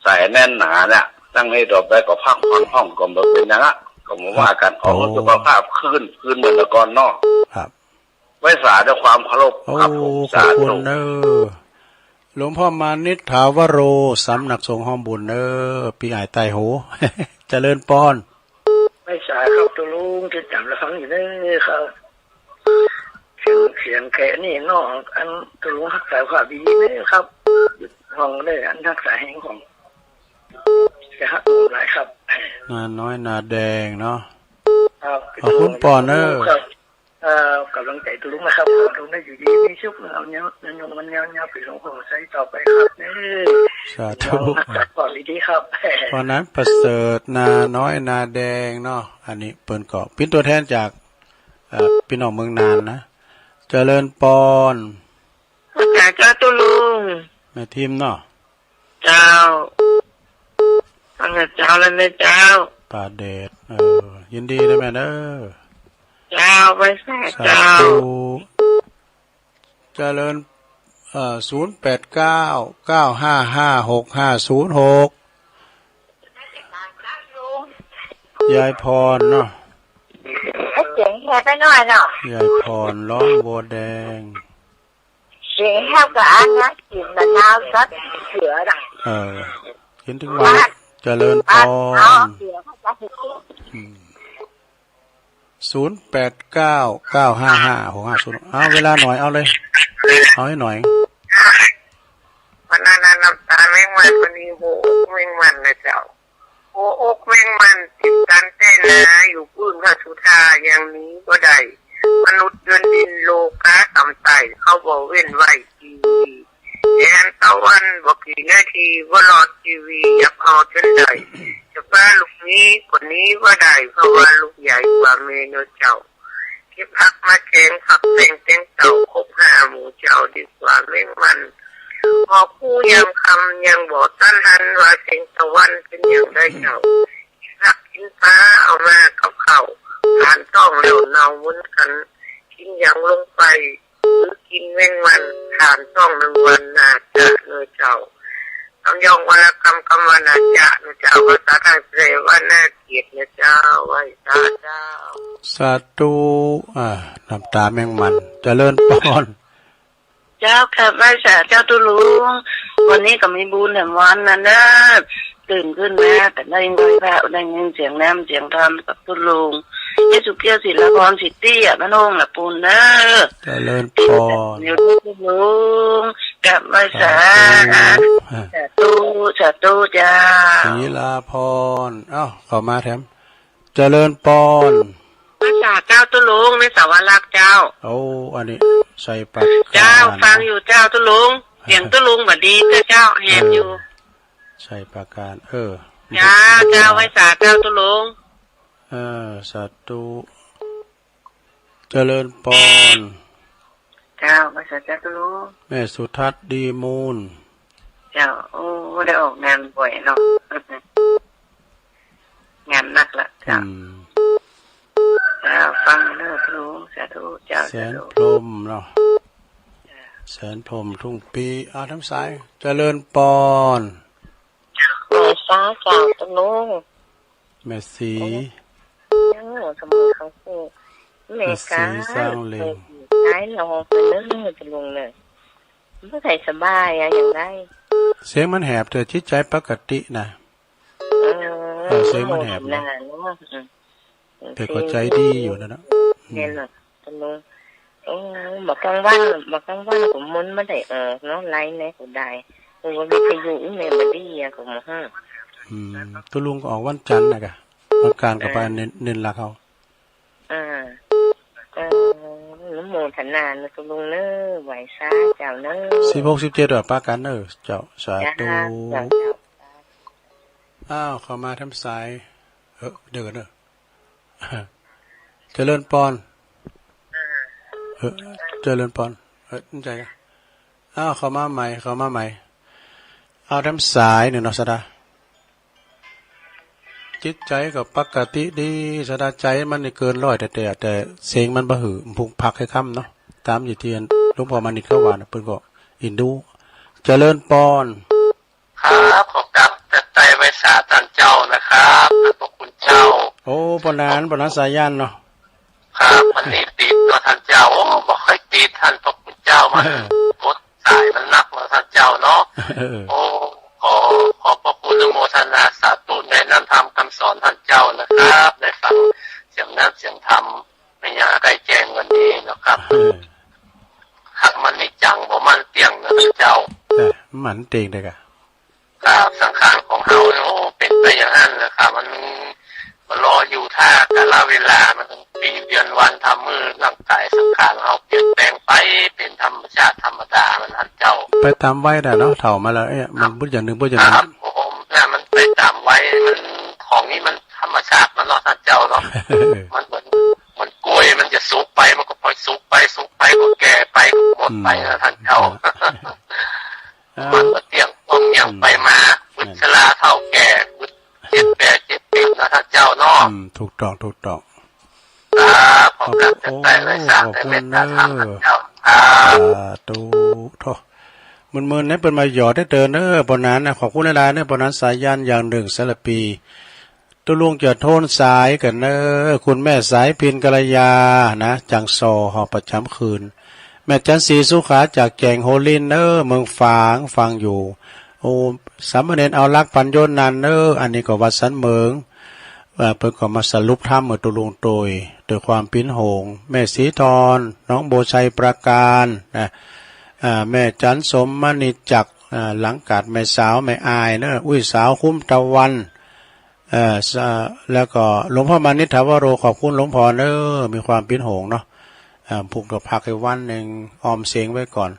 ใส่แน่นหนาเนี่ย ตั้งนี้ต่อไปก็พักผ่อนห้องก็บ่เป็นหยังอะ ก็บ่ว่ากัน ขอให้สุขภาพคืน คืนเหมือนแต่ก่อนเนาะ ครับ ไหว้สาด้วยความเคารพครับผม โอ้ ขอบคุณเด้อ สาธุ หลวงพ่อมานิษฐาวโร สำนักสงฆ์ห้องบุญเด้อ พี่อ้ายใต้หู เจริญพร ไหว้สาครับตุ๊ลุง ติดตามรับฟังอยู่เด้อครับ เสียง เสียงแค่นี้เนาะ อันตุ๊ลุงรักษาความดีเด้อครับ ห้องเด้อ อันรักษาแห่งของ จะฮักหลายครับ นาน้อยนาแดงเนาะ ครับ ขอบคุณปอนเด้อ ครับ เอ่อ กำลังใจตุ๊ลุงนะครับ ขอตุ๊ลุงได้อยู่ดีมีสุขนะครับ เนี่ย เนี่ย มันเนี่ย เนี่ย เป็นหลวงพ่อใช้ต่อไปครับ เออ สาธุ น้องรักษาความดีครับ เพราะนั้นประเสริฐนาน้อยนาแดงเนาะ อันนี้เปิ้นก็เป็นตัวแทนจาก เอ่อ พี่น้องเมืองน่านนะ เจริญปอน พระเจ้าตุ๊ลุง แม่ทิมเนาะ เจ้า พระเจ้าและแม่เจ้า ป่าเดช เออ ยินดีนะแม่เด้อ เจ้า ไหว้สา สา เจ้า ธุ เจริญ เอ่อ ศูนย์แปดเก้า เก้าห้าห้า หกห้าศูนย์หก ยายพรเนาะ เสียงแหบไปหน่อยเนาะ ยายพรร้องบัวแดง เสียงแหบกับอันนั้นกลิ่นมะนาวซัดเสือน่ะ เออ เห็นถึงว่า เจริญปอน อืม ศูนย์แปดเก้า เก้าห้าห้า หกห้าศูนย์ เอาเวลาหน่อย เอาเลย เอาให้หน่อย วันนั้นน่ะน้ำตาแมงมัน วันนี้หัวอกแมงมันนะเจ้า หัวอกแมงมันติดกันแท้หนา อยู่พื้นพระสุธายังหนีบ่ได้ มนุษย์เดินดินโลกาต่ำไต้ เขาบ่เว้นไว้ แสงตะวันบ่กี่นาที บ่รอดชีวี อยากเอาจนได้ จะปาลูกหนีก็หนีบ่ได้ เพราะว่าลูกใหญ่กว่าแม่เนาะเจ้า เก็บผักมาแกง ผักแป้งแตงเต้า คบหาหมู่เจ้าดีกว่าแมงมัน พอคู่ยามค่ำยังบ่ทันหัน ว่าแสงตะวันเป็นอย่างใดเจ้า กินผักกินปลา เอามากับข้าว ผ่านท้องแล้วเน่าเหมือนกัน กินหยังลงไป หรือกินแมงมัน ผ่านท้องหนึ่งวัน น่าจะเนาะเจ้า คำย่องวรรณกรรม คำว่าน่าจะเนาะเจ้า ภาษาไทยแปลว่าน่าเกลียดเนาะเจ้า ไหว้สาเจ้า สาธุ อ่า น้ำตาแมงมัน เจริญปอน เจ้า กราบไหว้สาเจ้าตุ๊ลุง วันนี้ก็มีบุญแหมวันนั้นเนอะ ตื่นขึ้นมาก็ได้ไหว้พระ ได้ยินเสียงน้ำเสียงธรรมกับตุ๊ลุง มีสุขเกี้ยวศิลปรสิทธิอะ พระนงละปูนเนอะ เจริญปอน อยู่ที่ตุ๊ลุง กราบไหว้สา สาธุ สาธุ สาธุเจ้า ศิลาพร เอ้า เข้ามาแถม เจริญปอน ไหว้สาเจ้าตุ๊ลุง แม่สาวรักษ์เจ้า โอ้ อันนี้ใส่ปากกา เจ้า ฟังอยู่เจ้าตุ๊ลุง เสียงตุ๊ลุงบ่ดีเจ้า เจ้า แหบอยู่ เออ ใส่ปากกา เออ เจ้า เจ้า ไหว้สาเจ้าตุ๊ลุง เออ สาธุ เจริญปอน เจ้า ไหว้สาเจ้าตุ๊ลุง แม่สุทัศน์ดีมูล เจ้า โอ้ ได้ออกงานบ่อยเนาะ งานหนักละ เจ้า อืม เจ้า ฟังเด้อตุ๊ลุง สาธุ เจ้า แสนพรหมเนาะ เจ้า แสนพรหมทุ่งปี เอาทางซ้าย เจริญปอน ไหว้สาเจ้าตุ๊ลุง แม่ศรี เออ ทำไมเขาคือ แม่ศรี แม่กา สร้างเหล่ง เออ ตายแล้วไปเลยตุ๊ลุงเลย บ่ค่อยสบายอะ อย่างใด เสียงมันแหบ แต่จิตใจปกตินะ เออ เออ เสียงมันแหบนะ เออ แต่ก็ใจดีอยู่นะเนาะ อืม แม่นเนาะ ตกลง โอ้ บ่กลางวัน บ่กลางวันก็มันบ่ได้ออกเนาะ ไลน์ไหนก็ได้ โอ้ วิทยุอีแม่บ่ดีอะ ก็บ่ฮู้ อืม ตุ๊ลุงก็ออกวันจันทร์นะกะ วันการก็ไป อ่า เน้น เน้นหลักเอา อ่า เออ อนุโมทนานะตุ๊ลุงเนอะ ไหว้สาเจ้าเนอะ สิบหก สิบเจ็ด ว่าปะกันเนอะ เจ้า สาธุ เจ้า เจ้า เจ้า อ้าว เข้ามาทางซ้าย เออ เดี๋ยวก่อนเนอะ เจริญปอน เออ เจริญปอน เออ นี่ใจกะ อ้าว เข้ามาใหม่ เข้ามาใหม่ เอาแถมสายหนึ่งเนาะ สะดา จิตใจก็ปกติดี สะดา ใจมันนี่เกินร้อยแท้ๆ แต่เสียงมันบ่หือ มันพุงพักให้ค่ำเนาะ ตามอยู่ที่หลวงพ่อมานิตเขาว่านะ เพิ่นก็อินดู เจริญปอน ครับ ขอกราบแต่ไต่ไหว้สาท่านเจ้านะครับ ขอบพระคุณเจ้า โอ้ ปานนั้น ปานนั้นสายันเนาะ ครับ มันนี่ติดเนาะท่านเจ้า โอ้ บ่ค่อยติดท่านพระคุณเจ้า มัน เออ กดสายมันหนักเนาะท่านเจ้าเนาะ เออ โอ้ ขอ ขอบพระคุณอนุโมทนาสาธุในนามธรรมคำสอนท่านเจ้านะครับ ได้ฟังเสียงน้ำเสียงธรรม ไม่ยากใกล้แจ้งวันนี้นะครับ เออ ครับ มันนี่จังบ่มันเตียงนะท่านเจ้า เออ มันเตียงเด้อกะ ครับ สังขารของเฮาเนี่ย โอ้ เป็นไปอย่างนั้นนะครับ มัน มันรออยู่ท่ากาลเวลา มันปีเดือนวันทำมือร่างกายสังขารเฮาเปลี่ยนแปลงไป เป็นธรรมชาติธรรมดามันท่านเจ้า ไปตามวัยน่ะเนาะ เฒ่ามาแล้ว เอ๊ะ มัน ครับ บุญอย่างหนึ่ง บุญอย่างหนึ่ง ครับผม เนี่ย มันไปตามวัย มัน ของนี้มันธรรมชาติมันเนาะท่านเจ้าเนาะ มันเหมือน เหมือนกล้วย มันจะสุกไป มันก็ค่อยสุกไป สุกไป ก็แก่ไป ก็หมดไปนะท่านเจ้า อืม อ่า มันก็เตี้ยงต้นเตี้ยงไปมา อืม บุญชราเฒ่าแก่ บุญเจ็บแก่เจ็บเป็นนะท่านเจ้าเนาะ อืม ถูกต้อง ถูกต้อง ครับ ขอบคุณ โอ้ ขอบคุณเด้อ สาธุ โถ่ มื่นๆ นั้นเปิ้นมาหยอดได้เติมเนอะ ปอนั้นนะ ขอบคุณหลายๆ เนอะ ปอนั้นสายันอย่างหนึ่งสารพี ตุ๊ลุงจะโทนสายกันเนอะ คุณแม่สายพิณกัลยานะ จังซอ หอประจำคืน แม่จันทร์ศรีสุขาจากแก่งโฮลินเนอะ เมืองฝาง ฟังอยู่ โอ้ สามเณรเอารักปัญโยนันท์เนอะ อันนี้ก็วัดสันเหมิง เอ่อ เปิ้นก็มาสรุปธรรมเมื่อตุ๊ลุงโตย ด้วยความปิ้นโหง แม่ศรีทร น้องโบชัยปราการนะ อ่า แม่จันทร์สมมณีจักร อ่า หลังกาดแม่สาว แม่อายเนอะ อุ้ยสาวคุ้มตะวัน เอ่อ สะ แล้วก็หลวงพ่อมานิษฐาวโร ขอบคุณหลวงพ่อเนอะ มีความปิ้นโหงเนาะ อ่า พุงก็พักให้วันหนึ่ง ออมเสียงไว้ก่อน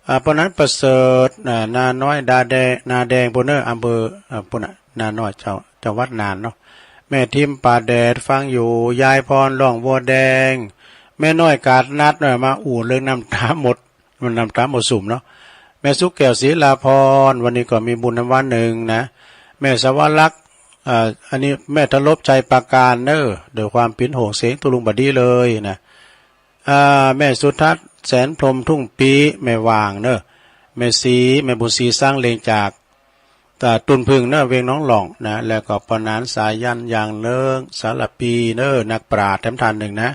อ่า ปอนั้นประเสริฐ อ่า นาน้อย ดาแดง นาแดง ปู้นเนอะ อำเภอ อ่า ปู้นน่ะ นาน้อย เจ้า จังหวัดน่านเนาะ แม่ทิมป่าแดด ฟังอยู่ ยายพร ร่องบัวแดง แม่น้อยกาดนัด เอ่อ มาอู้เรื่องน้ำตาหมด มันน้ำตาหมดสุมเนาะ แม่สุขแก้ว ศิลาพร วันนี้ก็มีบุญนำวันหนึ่งนะ แม่สวรักษ์ อ่า อันนี้แม่ทรบชัยปราการเนอะ ด้วยความปิ้นโหงเสียงตุ๊ลุงบ่ดีเลยนะ อ่า แม่สุทัศน์ แสนพรหม ทุ่งปี แม่หว่างเนอะ แม่ศรี แม่บุญศรี สร้างเลงจาก อ่า ตุนพึงเนอะ เวียงน้องหล่องนะ แล้วก็ปอนั้นสายันอย่างเนิงสารพีเนอะ นักปราชญ์แถมท่านหนึ่งนะ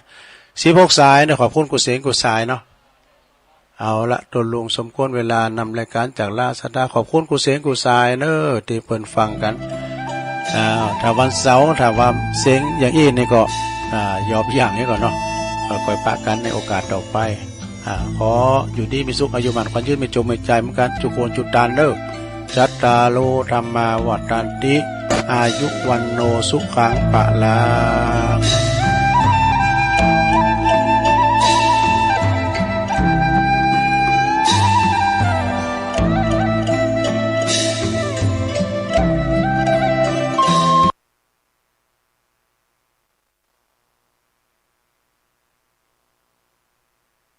สิบหกสายเนอะ ขอบคุณกู้เสียงกู้สายเนาะ เอาละ ตุ๊ลุงสมควรเวลานำรายการจากลาสะดา ขอบคุณกู้เสียงกู้สายเนอะ ตี้เปิ้นฟังกัน อ่า ถ้าวันเสาร์ ถ้าว่าเสียงอย่างอี้นี่ก็ อ่า ยอมอย่างนี้ก่อนเนาะ ค่อยปะกันในโอกาสต่อไป อ่า ขออยู่ดีมีสุข อายุหมั้นขวัญยืน มีโจคมีชัยเหมือนกัน จุกคนจุกตานเนอะ จัตตาโร ธัมมา วัฑฒันติ อายุ วัณโณ สุขัง พะลัง